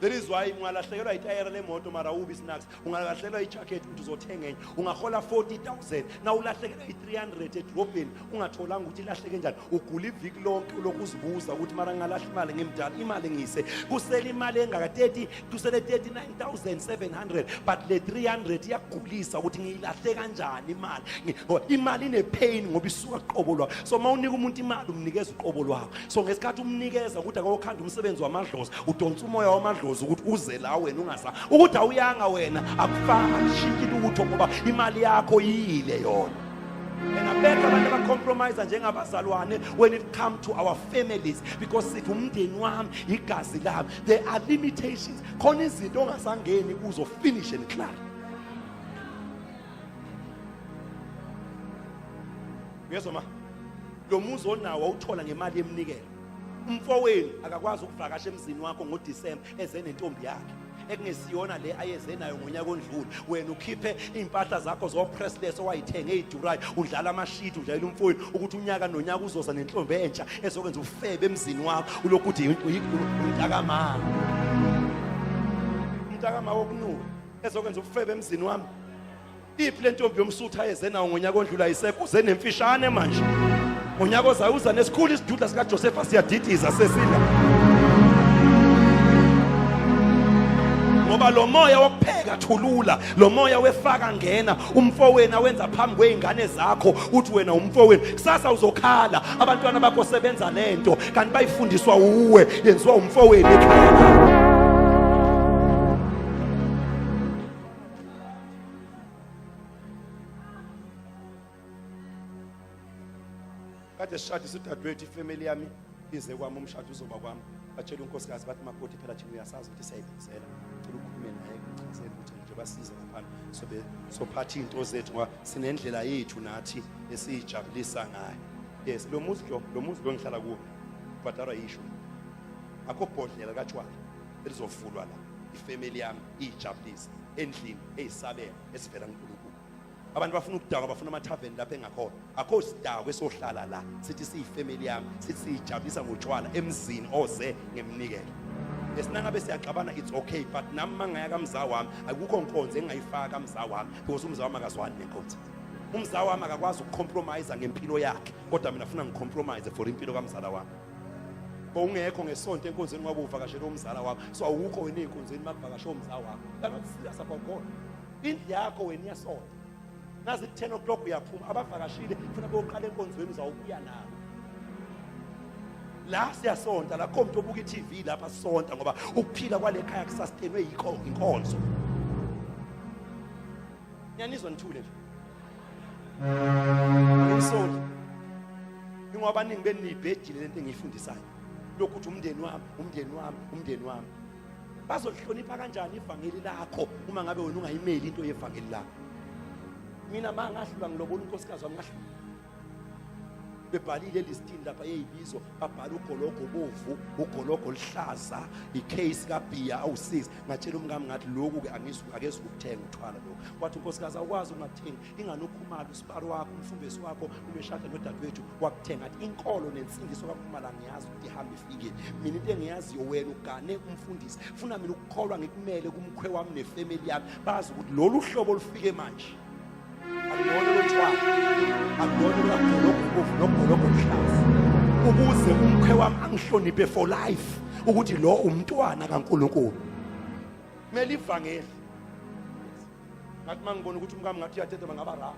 That is why ungalahlekelwa itayera lemoto mara ubi snacks, ungalahlekelwa ijacket ukuthi uzothenga enye, ungahola 40,000 na ulahlekelwa i300 edrobheni ungatholanga ukuthi ilahleke kanjani, ugula iviki lonke lokhu uzibuza ukuthi mara ngalahla imali ngimdala, imali ngiyise kusele imali engaka 30, kusele 39,700, but le 300 iyakugulisa ukuthi ngiyilahle kanjani imali. Imali ine pain ngoba isuka qobo lwakho. So mawunika umuntu imali umnikeza uqobo lwakho. So ngesikhathi umnikeza ukuthi akokhanda umsebenzi wamadlozi, udonsa umoya wamadlozi ukuthi uze la wena ungasa ukuthi awuyanga wena, akufanga akushintshi lutho ngoba imali yakho yile yona. And abekho abantu abacompromise njengabazalwane when it come to our families, because sithi umndeni wami igazi lami. There are limitations, khona izinto ongasangeni kuzo, finish and clear. Uyezwa ma, lo muzi onawo awuthola ngemali yeminikelo. Umfowenu akakwazi ukuvakasha emzini wakho ngoDisemba eze nentombi yakhe ekungesiyona le ayeze nayo ngonyaka ondlule. Wena ukhiphe iy'mpahla zakho zo-pressless owayithenge ey'durayo, udlala amashidi, udlalela umfowenu ukuthi unyaka nonyaka uzoza nentombi entsha ezokwenza ufebe emzini wakho, ulokhu uthi umntakamama, umntakamama wokunuka ezokwenza ufebe emzini wami. Iphi le ntombi yomsuthu ayeze nawo ngonyaka ondlula? Ayisekho, uze nemfishane manje. Ngonyaka ozayo uza nesikhulu isidudla sikaJosepha, siyadidiza sesila, ngoba lo moya wokupheka thulula, lo moya wefaka ngena umfowenu awenza phambi kwey'ngane zakho, uthi wena umfowenu. Kusasa uzokhala abantwana bakho sebenza lento kanti bayifundiswa uwe, yenziwa umfowenu ekhaya lakho. Kade sishadisa udadewethu, ifamily yami ize kwami, umshado uzoba kwami. Batshela unkosikazi bathi, makoti phela thina uyasazi ukuthi siyayibuzela, cela ukhulume naye uchazele ukuthi nje basize laphana sobe sophatha iy'nto zethu ngoba sinendlela yethu nathi esiyijabulisa ngayo. Yes, lo muzi lo, lo muzi lo ngihlala kuwo ubhadalwa yisho, akho bhodlela katshwala elizovulwa la, ifamily yami iyijabulise endlini eyisabelo esivela kuNkulunkulu. Abantu bafuna ukudakwa, bafuna amathaveni lapho engakhona. Akho sidakwa esohlala la sithi siyifamily yami, sithi siyijabulisa ngotshwala emzini oze ngeminikelo. Esinangabe siyaxabana, it's okay, but nami mangaya kamza wami akukho nkonzo engayifaka kamza wami, because umza wami akazwani nenkonzo. Umza wami akakwazi ukucompromise ngempilo yakhe, kodwa mina funa ngicompromise for impilo kamzala wami. Bowungekho ngesonto enkonzweni ngoba uvakashele umzala wakho, so awukho wena ey'nkonzweni makuvakashe umza wakho. You're not serious about God. Indlu yakho wena iyasonta, nazi 10 o'clock uyaphuma, abavakashile funa boqala enkonzweni, uzawubuya nabo. La siyasonta la, kho umuntu obuka i-TV lapha, sisonta ngoba ukuphila kwale khaya kusustainwe yikho inkonzo. Ngiyanizwa nithule nje, angimsoli, ingoba abaningi beniyibhejile lento engiyifundisayo, lokhu ukuthi umndeni wami, umndeni wami, umndeni wami. Bazolihlonipha kanjani ivangeli lakho uma ngabe wena ungayimeli into yevangeli lakho? Mina ma ngahlulwa ngilobola unkosikazi wami, ngahlulwa bebhalile elistini lapha yeyibizo, babhala ugologo bovu, ugologo oluhlaza, icase kabhiya awu6. Ngatshela umkami ngathi lokhu-ke akezi ukuthenga uthwala lokhu. Wathi unkosikazi awukwazi ukungathengi, ingane ukhumalo usibari wakho umfumbesi wakho umeshada nodadewethu wakuthenga. Athi inkolo nensindiso kakhumalo angiyazi ukuthi ihambe ifikile. Mina into engiyaziyo, wena ugane umfundisi, funa mina ukukholwa ngikumele kumkhwe wami nefamily yami, bazi ukuthi lolu hlobo olufike manje akulona lotshwala, akulona lukagologo nogologo oluhlaza, ukuze umkhwe wami angihloniphe for life ukuthi lo umntwana kaNkulunkulu. Kumele ivangeli. Ngathi mangibona ukuthi umkami ngathi uyathetha, bangaba rough,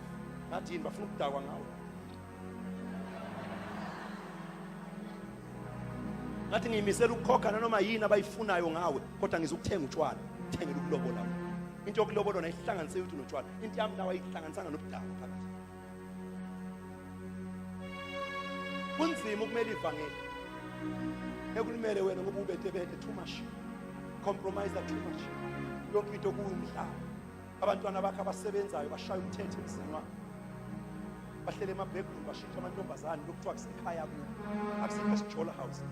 ngathi yini bafuna ukudakwa ngawe. Ngathi ngiyimisela ukukhokha nanoma yini abayifunayo ngawe, kodwa ngizukuthenga utshwala, ngithengele ukulobola. Into yokulobola nayihlanganise ukuthi notshwala, into yami nawe ayihlanganisanga nobudakwa phakathi. Kunzima ukumela ivangeli ekulimele wena ngoba ubetebete too much, compromise too much, yonke into kuwumhlaba. Abantwana bakho abasebenzayo bashaya umthetho emzini wakho, bahlele emabheguni, bashintsha amantombazane, lokuthiwa kusekhaya kubo, akusikho esijola house.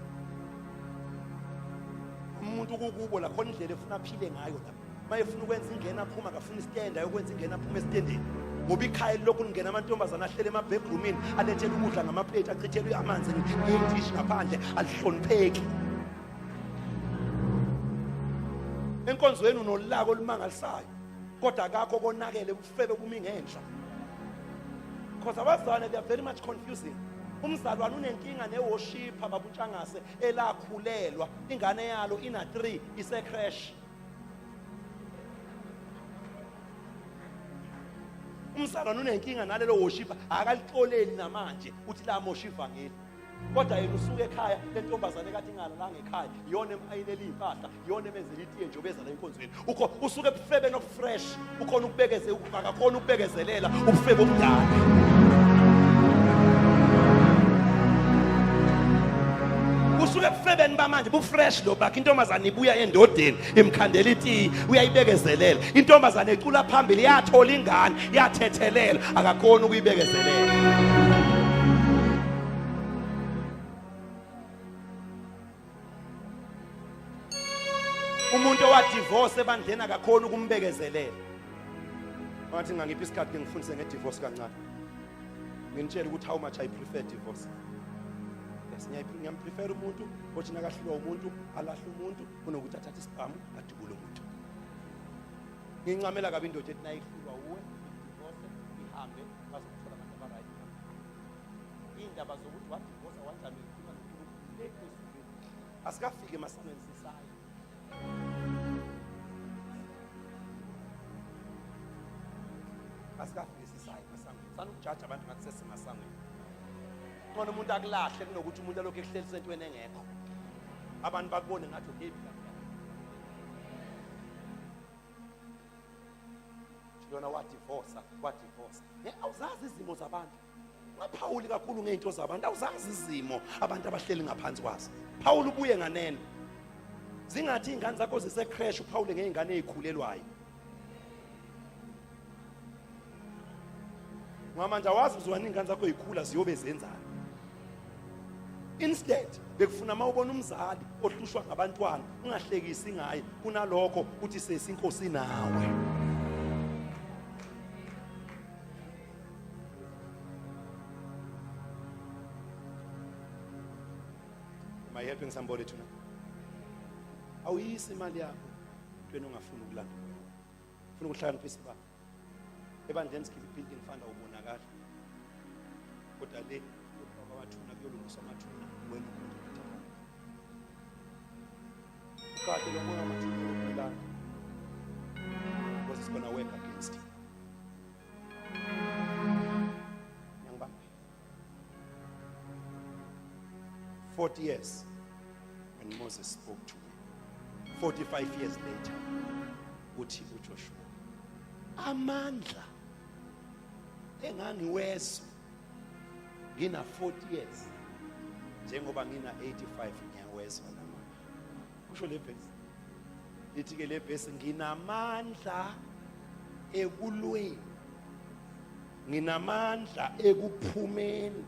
Umuntu kukubo la khona indlela efuna aphile ngayo la, mayefuna ukwenza ingena aphuma, akafuna isitenda yokwenza ingena aphuma esitendeni, ngoba ikhaya lilokhu lingena amantombazane ahlele emabedroomini, alethele ukudla ngamaplate, achithelwe amanzi ngey'ndishi ngaphandle, alihlonipheki. Enkonzweni unolaka olumangalisayo, kodwa akakho konakele ubufebe bumi ngenhla. Because abazalwane, they are very much confusing. Umzalwane unenkinga neworshipper babutshangase elakhulelwa ingane yalo ina 3 ise crash. Umzalwane unenkinga nalelo worshipper, akalixoleli namanje uthi lamosha ivangeli. Kodwa yena usuke ekhaya lentombazane kade ingalalanga ekhaya, iyona emayinela impahla, iyona emenzela itiye nje obeza la enkonzweni. Ukho usuke ebufebe no fresh, ukhona ukubekeze, akakhona ukubekezelela ubufebe obudala. Usuke ebufebeni bamanje bufresh lo bakhe, intombazane ibuya endodeni imkhandela itiye, uyayibekezelela. Intombazane ecula phambili yathola ingane, yathethelela, akakhona ukuyibekezelela. Umuntu owadivorce ebandleni akakhona ukumbekezelela. Wathi ngangiphi isikhathi ke ngifundise ngedivorce kancane. Nginitshela ukuthi how much I prefer divorce. Yes, ngiyamprefer umuntu othi nakahlulwa umuntu alahle umuntu kunokuthi athathe isibhamu adubule umuntu. Ngincamela kabi indoda ethi nayihlulwa uwe divorce ihambe bazokuthola abantu abaright. Indaba zokuthi wadivorce wanjani uyikhuluma noNkulunkulu le ezulwini. Asikafiki emasangweni sisaya. Asikafiki sisaya emasangweni. Sanukujaja abantu ngathi sesemasangweni. Khona umuntu akulahle kunokuthi umuntu alokhu ekuhlelisa entweni engekho. Abantu bakubone ngathi uhappy kahle. Lona wadivorce, wadivorce. Awuzazi izimo zabantu. Ungaphawuli kakhulu ngey'nto zabantu, awuzazi izimo abantu abahleli ngaphansi kwazo. Phawula ubuye nganeno. Zingathi iy'ngane zakho zise-crash, uphawule ngey'ngane ey'khulelwayo. Ngoba manje awazi uzwana iy'ngane zakho y'khula ziyobe zenzani. Instead bekufuna uma ubona umzali ohlushwa ngabantwana ungahlekisi ngaye, kunalokho uthi sesi inkosi nawe. Am I helping somebody tonight? Awuyisi imali yakho entweni ongafuni ukulanda. Ufuna ukuhlakaniphisa ba. Ebandleni sikhipha building fund awubonakali. Kodwa le amathuna kuyolungiswa amathuna wena ucontribute. Ukade lo moya amathuna yokulanda. Because it's gonna work against you. Ngiyangibamba. 40 years when Moses spoke to me. 45 years later, uthi uJoshua, amandla engangiwezwa ngina 40 years njengoba ngina 85 ngiyawezwa lamandla. Kusho le verse. Lithi ke le verse, nginamandla ekulweni, nginamandla ekuphumeni.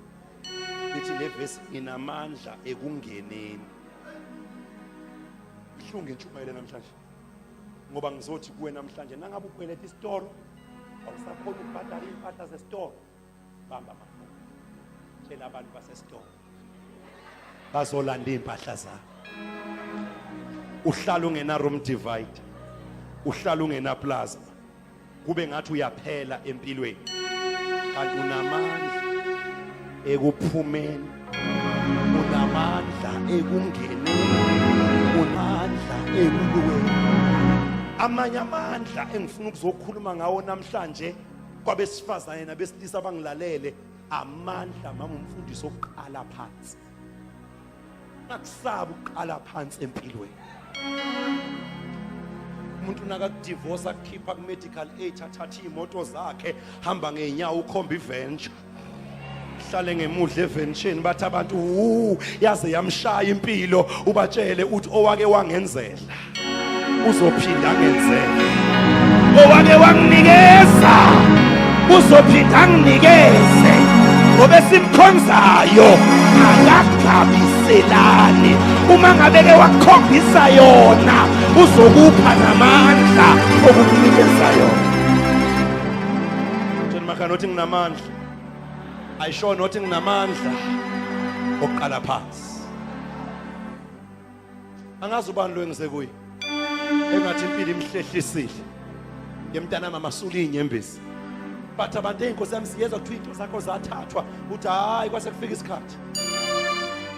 Lithi le verse, nginamandla ekungeneni. Ihlungu intshumayelo namhlanje, ngoba ngizothi kuwe namhlanje, nangabe ukweleta isitoro awusakhona ukubhadala iy'mpahla zesitoro, bamba amafoni, tshela abantu basesitoro bazolanda iy'mpahla zakho. Uhlala ungena room divide, uhlala ungena plasma, kube ngathi uyaphela empilweni, kanti unamandla ekuphumeni, unamandla ekungeneni, unamandla ekulweni. Amanye amandla engifuna ukuzokhuluma ngawo namhlanje kwabesifazane nabesilisa abangilalele, amandla mama umfundisi okuqala phansi. Ngakusaba ukuqala phansi empilweni. Umuntu nakakudivorce akukhipha ku medical aid, athathe imoto zakhe, hamba ngeenyawo ukhomba iventure, hlale ngemudla eventureini, bathi abantu yaze yamshaya impilo, ubatshele uthi owake wangenzela uzophinda angenzele, owake wanginikeza uzophinda anginikeze, ngoba esimkhonzayo akagabiselani. Uma ngabe ke wakukhombisa yona, uzokupha namandla okukunikeza yona. Tshela makhana uthi nginamandla. Ayisho nothi nginamandla okuqala phansi. Angazi ubani lo engise kuye. Engathi impilo imhlehlisile. Yemntana mama sula inyembezi. But abantu eyinkosi yami siyezwa kuthiwa into zakho zathathwa, uthi hayi kwase kufika isikhathi.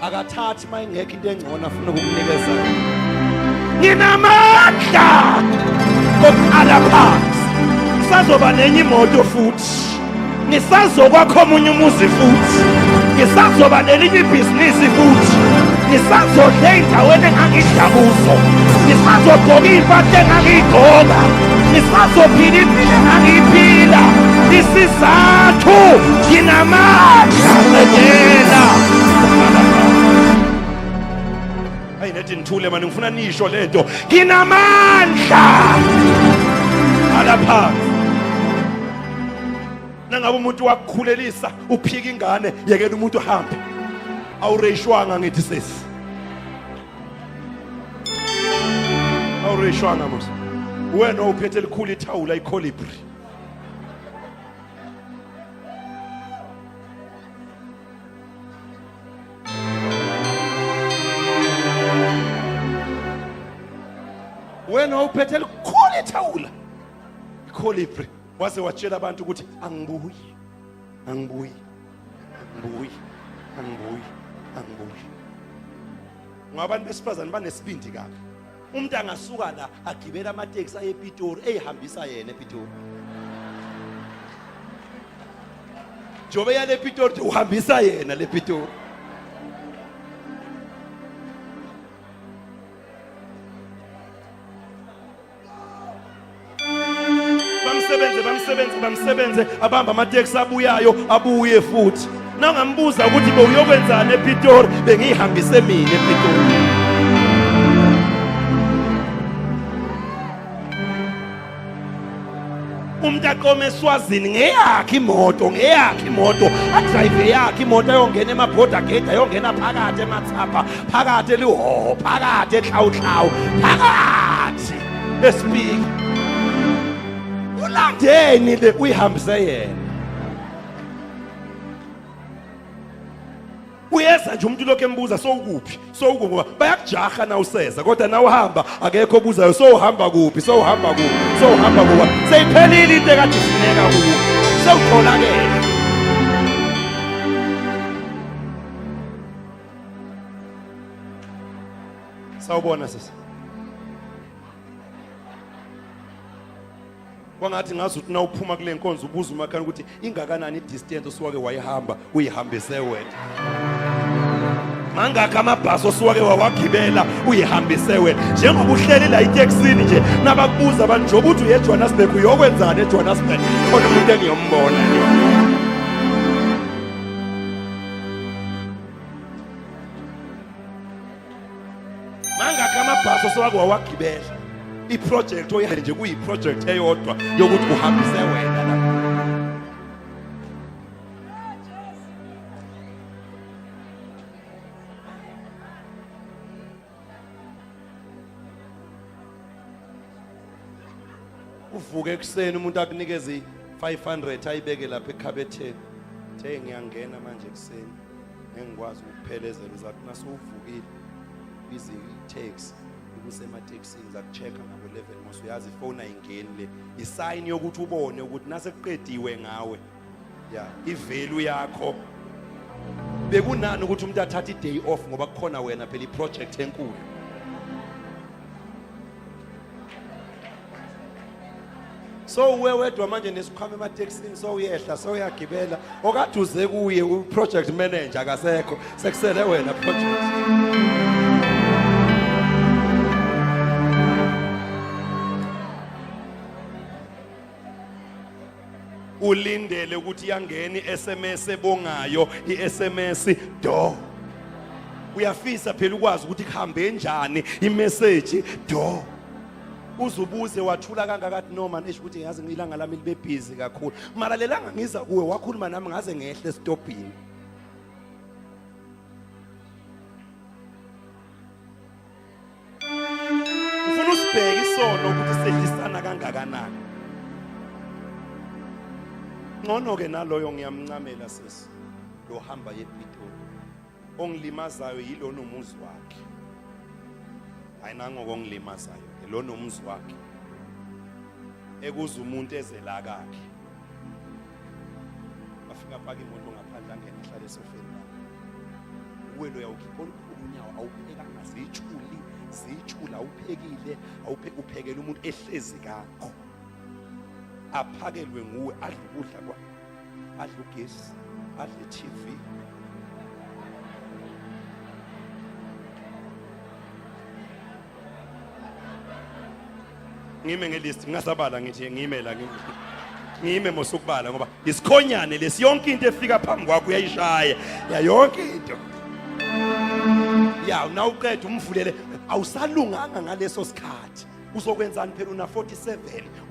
Akathathi mayingekho into engcono afuna ukukunikeza. Nginamandla okuqala phansi. Ngisazoba nenye imoto futhi. Ngisazokwakha omunye umuzi futhi. Ngisazoba nelinye ibhizinisi futhi. Ngisazodla ey'ndaweni engangidla kuzo. Ngisazogqoka iy'mpahla engangiyigqoka. Ngisazophila impilo engangiyiphila. Isizathu nginamandla qedela. Hayi nethi nithule mani ngifuna nisho lento. Nginamandla. Ala phansi. Nangabe umuntu wakukhulelisa uphika ingane yekela umuntu uhambe. Awureyishwanga ngithi sesi. Awureyishwanga mos. Wena uphethe elikhulu ithawula icolibri. Wena uphethe elikhulu ithawula icolibri waze watshela abantu ukuthi angibuyi angibuyi angibuyi angibuyi angibuyi. Ngoba abantu besifazane banesibindi kabi. Umuntu angasuka la agibela amateksi aye ePitori eyihambisa yena ePitori. Njengoba yale Pitori uhambisa yena le Pitori. Bamsebenze bamsebenze bamsebenze abamba amateksi abuyayo abuye futhi. Nangambuza ukuthi bowuyokwenzani ePitori bengiyihambise mina ePitori. Umuntu aqome eSwazini ngeyakhe imoto ngeyakhe imoto adrive yakhe imoto ayongena emabhoda gate ayongena phakathi emathapha phakathi elihoho phakathi ehlawuhlawu phakathi esipiki ulandeni le uyihambise yena. Uyeza nje umuntu lokho embuza sowukuphi sowukuphi ngoba bayakujaha na useza kodwa na uhamba akekho obuzayo sowuhamba kuphi sowuhamba kuphi sowuhamba kuphi seyiphelile into ekade ifuneka kuwe sewutholakele. Sawubona sisi. Kwangathi ngazi ukuthi nawuphuma kule nkonzo ubuza umakhani ukuthi ingakanani idistance osuwake wayihamba uyihambise wena. Mangakhi amabhasi osuwake wawagibela uyihambise wena. Njengoba uhleli la itekisini nje nabakubuza abantu njengoba uthi uye eJohannesburg uyokwenzani eJohannesburg khona umuntu engiyombona nje. Mangakhi amabhasi osewake wawagibela. Iproject oyazi nje kuyiproject eyodwa yokuthi uhambise wena la. Uvuke ekuseni umuntu akunikeze i-500 ayibeke lapha ekhabetheni. Uthe ngiyangena manje ekuseni engikwazi ukuphelezela uzathi nasewuvukile bize i-taxi ikusematekisini zakucheck-a ngabo-11 mos uyazi ifoni ayingeni le isayini yokuthi ubone ukuthi nasekuqediwe ngawe ya ivalue yakho bekunani ukuthi umuntu athathe i-day off ngoba kukhona wena phela i-project enkulu. So uwe wedwa manje nesikhwama ematekisini so uyehla so uyagibela okade uze kuye u-project manager akasekho sekusele wena project. Ulindele ukuthi yangena i-SMS ebongayo i-SMS do. Uyafisa phela ukwazi ukuthi kuhambe njani imessage do. Uzubuze wathula kangaka no man esho ukuthi yazi ilanga lami libe busy kakhulu. Mara lelanga ngiza kuwe wakhuluma nami ngaze ngehle esitobhini. Ufuna usibheke isono ukuthi sedlisana kangakanani. Ngcono ke naloyo ngiyamncamela sisi lo hamba yePitori. Ongilimazayo yilona umuzi wakhe. Hayi nango kongilimazayo. Lo nomuzi wakhe. Ekuza umuntu ezela kakhe. Afika apaka imoto ngaphandle angene ahlale esofeni lakhe. Uwe loya ukhipha olukhulu unyawo awuphekanga zitshuli zitshula awuphekile awuphe uphekela umuntu ehlezi kakho. Aphakelwe nguwe adle ukudla kwa adle ugesi adle TV. Ngime ngelist ngingasabala ngithi ngime la ngime mosukubala ngoba isikhonyane lesi yonke into efika phambi kwakho uyayishaya ya yonke into ya nawuqeda umvulele awusalunganga ngaleso sikhathi uzokwenzani phela una 47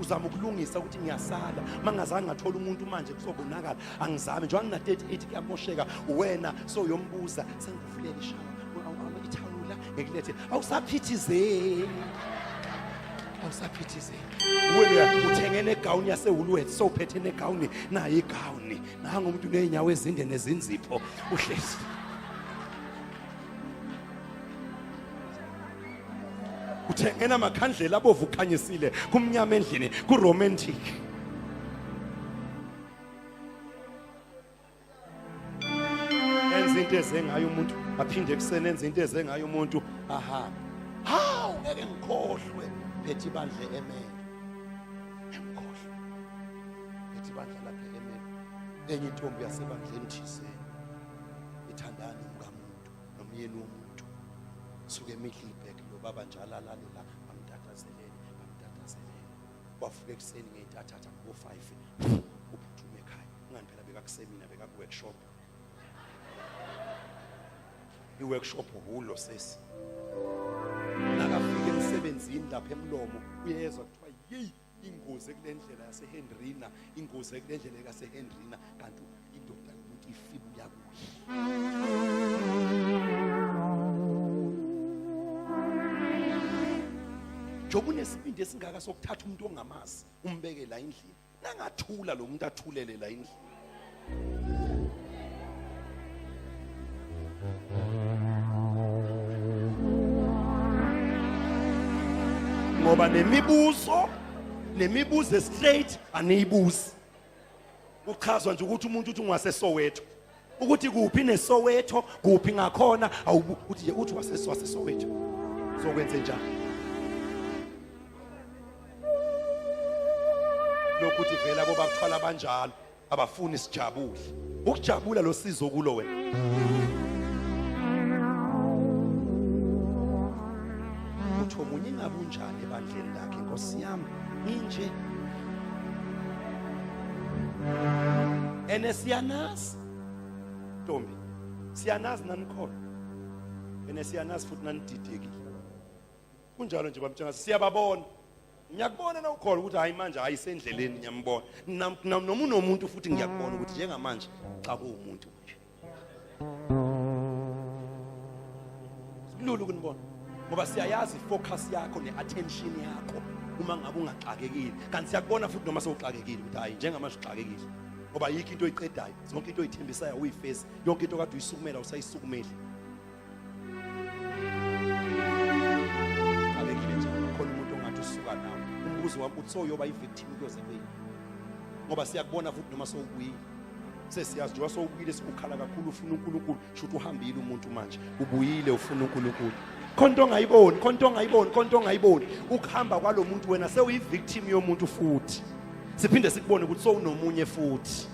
uzama ukulungisa ukuthi ngiyasala mangazange ngathola umuntu manje kuzobonakala angizame njengoba ngina 38 kuyamosheka wena so uyombuza sengikuvulela ishawa ithawula ngikulethe awusaphithizeli awusaphithizeli wena uthenge negawuni yaseWoolworths sowuphethe negawuni nayo igawuni nangu umuntu uney'nyawo ezinde nezinzipho uhlezi uthenge namakhandlela abovu ukhanyisile kumnyama endlini kuromantic enza into ezengayo umuntu aphinde ekuseni enza into ezengayo umuntu ahambe hawu ngeke ngikhohlwe phethe ibandla emele ngikhohlwe phethe ibandla lapha emele enye intombi yasebandleni thizeni ithandana nomkamuntu nomyeni womuntu suke eMiddelburg lo baba njalo alale la bamtatazelele bamtatazelele wavuka ekuseni ngey'ntathatha kubo-five uphuthume ekhaya ingani phela bekakusemina bekaku-workshop i-workshop hulo sesi nakafika emsebenzini lapha emlomo uyezwa kuthiwa yeyi ingozi ekule ndlela yasehendrina ingozi ekule ndlela yasehendrina kanti indoda yomuntu ifibuya kuye njengoba unesibindi esingaka sokuthatha umuntu ongamazi umbeke la endlini nangathula lo muntu athulele la endlini ngoba nemibuzo nemibuzo straight aniyibuzi Kuchazwa nje ukuthi umuntu uthi ungaseSoweto. Ukuthi kuphi neSoweto, kuphi ngakhona, awubu uthi nje uthi waseSoweto. Uzokwenze njani? Lokhu uthi vela bobakuthwala banjalo, abafuni sijabule. Ukujabula lo sizo kulo wena. Uthi omunye ingabe unjani ebandleni lakhe Nkosi yami inje ene siyanazi ntombi siyanazi nanikhona ene siyanazi futhi nanididekile kunjalo nje bamtshengisa siyababona ngiyakubona na ukhona ukuthi hayi manje hayi sendleleni ngiyambona noma unomuntu futhi ngiyakubona ukuthi njengamanje xa kuwumuntu manje Kulula ukunibona ngoba siyayazi ifocus yakho ne-attention yakho uma ngabe ungaxakekile kanti siyakubona futhi noma sewuxakekile ukuthi hayi njengamanje uxakekile ngoba yikho into oyiqedayo zonke into oyithembisayo awuyifezi yonke into kade uyisukumela usayisukumeli xakekile nje khona umuntu ongathi usuka nawe umbuzo wami uthi soyoba i-victim kuyoze kuyini ngoba siyakubona futhi noma sowubuyile sesiyazi njengoba sowubuyile sikukhala kakhulu ufuna uNkulunkulu shuthi uhambile umuntu manje ubuyile ufuna uNkulunkulu khona into ongayiboni khona into ongayiboni khona into ongayiboni ukuhamba kwalomuntu wena sewuyi-victim yomuntu futhi siphinde sikubone ukuthi sowunomunye futhi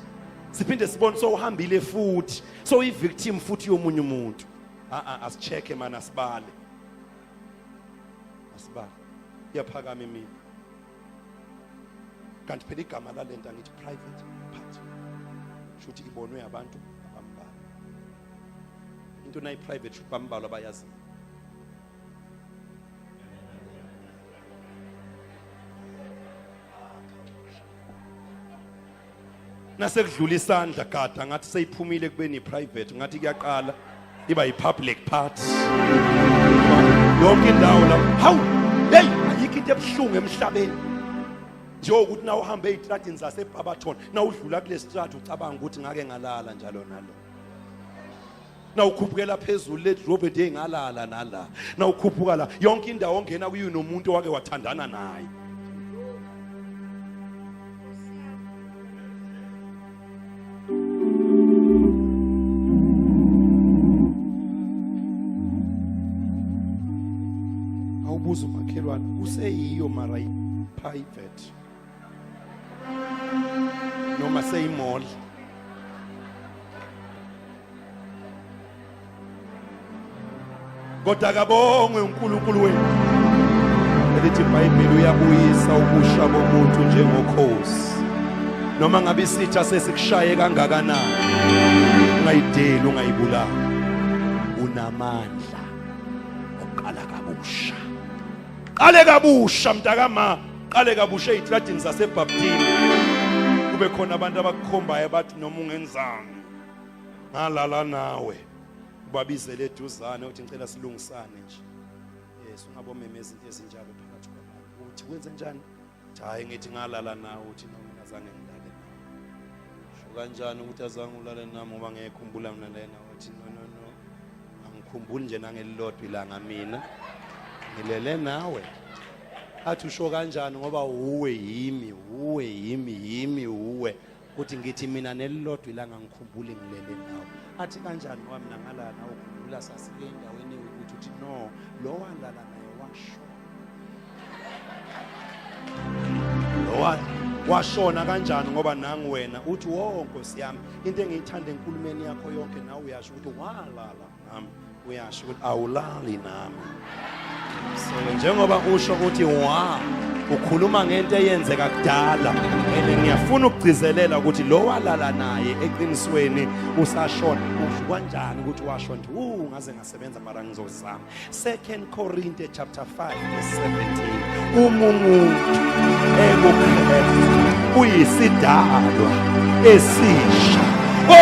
siphinde sibone sowuhambile futhi sowuyi-victim futhi yomunye umuntu a-a asicheck-e mani asibale asibale iyaphakama imini kanti phela igama lalento angithi private party shuthi ibonwe abantu abambalwa into nayi private shuthi bambalwa abayaziyo nasekudlula isandla gada ngathi seyiphumile kubeni private ngathi kuyaqala iba yi-public party yonke indawo la hawu hey ayikho into ebuhlungu emhlabeni njengokuthi na uhambe ey'tradini zasebabaton na udlula kule stradi ucabanga ukuthi ngake ngalala njalo nalo. Nawukhuphukela phezulu le Robert engalala nala. Nawukhuphuka la yonke indawo ongena kuyo nomuntu owake wathandana naye. Awubuza umakhelwane useyiyo mara private noma seyimall. Kodwa kabongwe uNkulunkulu wethu elithi iBhayibheli uyabuyisa ubusha bomuntu njengokhozi. Noma ngabe isitha sesikushaye kangakanani, ungayideli, ungayibulali, unamandla oqala kabusha. Qale kabusha mntakama, qale kabusha ezitradini zaseBaptini, kube khona abantu abakukhombayo bathi noma ungenzani ngalala nawe, ubabizele eduzane uthi ngicela silungisane nje. Yes, ungabomemeza izinto ezinjalo phakathi kwabantu. Uthi kwenze njani? Uthi hayi ngithi ngalala nawe. Uthi no, mina zange ngilale nawe. Sho kanjani ukuthi azange ulale nami ngoba ngiyekhumbula mina lena? Wathi no no no, angikhumbuli nje nangelilodwa ilanga mina ngilele nawe. Athi usho kanjani ngoba uwe yimi, uwe yimi, yimi uwe. Uthi ngithi mina nelilodwa ilanga ngikhumbuli ngilele nawe. Athi kanjani ngoba mina ngalala nawe, ukhumbula sasike endaweni ukuthi uthi no, lo walala naye washona. Lo washona kanjani ngoba nangu wena uthi wo Nkosi yami, into engiyithanda enkulumeni yakho yonke nawe uyasho ukuthi walala nami, uyasho ukuthi awulali nami. So njengoba usho ukuthi wa ukhuluma ngento eyenzeka kudala, and ngiyafuna ukugcizelela ukuthi lo walala naye eqinisweni usashona. Usho kanjani ukuthi washona? Ngaze ngasebenza mara ngizozama. 2 Corinthians chapter 5 verse 17, uma umuntu ekuKristu uyisidalwa esisha,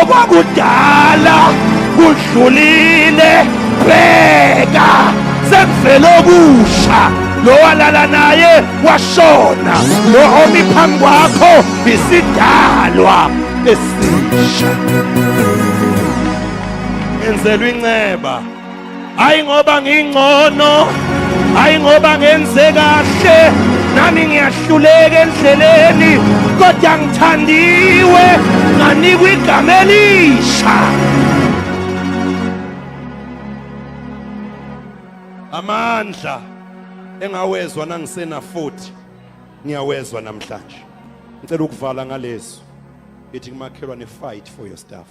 okwakudala kudlulile, bheka sekuvele okusha. Lo walala naye washona, lo omi phambi kwakho isidalwa esisha. Ngenzelwa inceba, hayi ngoba ngingcono, hayi ngoba ngenze kahle, nami ngiyahluleka endleleni, kodwa ngithandiwe, nganikwa igama elisha. Amandla engawezwa nangisena 40 ngiyawezwa namhlanje. Ngicela ukuvala ngalezo ithi kumakhelwane, fight for your stuff.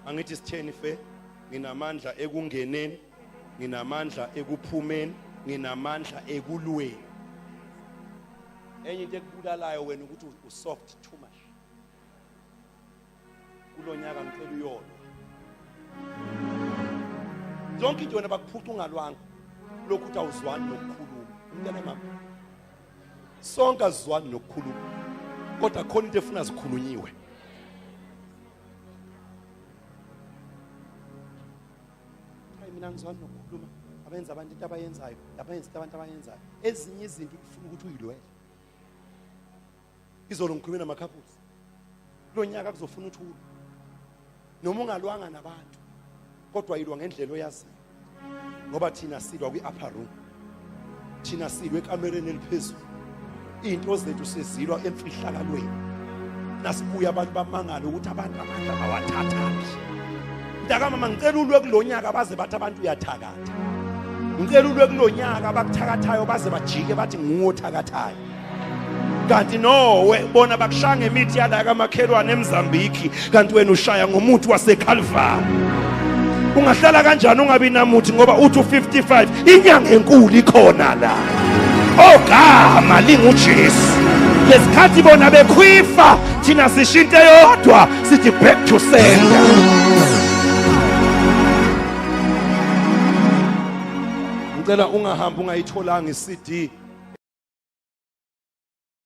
Angithi sitheni fe? Nginamandla ekungeneni, nginamandla ekuphumeni, nginamandla ekulweni. Enye into ekubulalayo wena ukuthi usoft too much. Kulonyaka ngicela uyolwa zonke into wena bakuphuca ungalwanga, lokhu uthi awuzwani nokukhuluma. Umntana mama, sonke azizwani nokukhuluma, kodwa khona into efuna zikhulunyiwe. Hayi mina ngizwani nokukhuluma, abenza abantu into abayenzayo, abayenza into abantu abayenzayo. Ezinye izinto kufuna ukuthi uyilwele. Izolo ngikhulume nama-couples, kulo nyaka kuzofuna ukuthi ulwe, noma ungalwanga nabantu, kodwa yilwa ngendlela oyaziyo, ngoba thina silwa kwi-upper room, thina silwa ekamereni eliphezulu, iy'nto zethu sizilwa emfihlakalweni. Nasibuya abantu bamangala ukuthi abantu amandla bawathathaphi. Mntakamama, ngicela ulwe kulo nyaka baze bathi abantu uyathakatha. Ngicela ulwe kulo nyaka abakuthakathayo baze bajike bathi nguwe othakathayo. Kanti nowe bona bakushaya ngemithi yala kamakhelwane eMzambiki, kanti wena ushaya ngomuthi waseCalvary. Ungahlala kanjani ungabi namuthi ngoba uthi u55 inyanga enkulu ikhona la, ogama linguJesu. Lesikhathi bona bekhwifa, thina sishinto eyodwa, sithi back to sender. Ngicela ungahambi ungayitholanga iCD.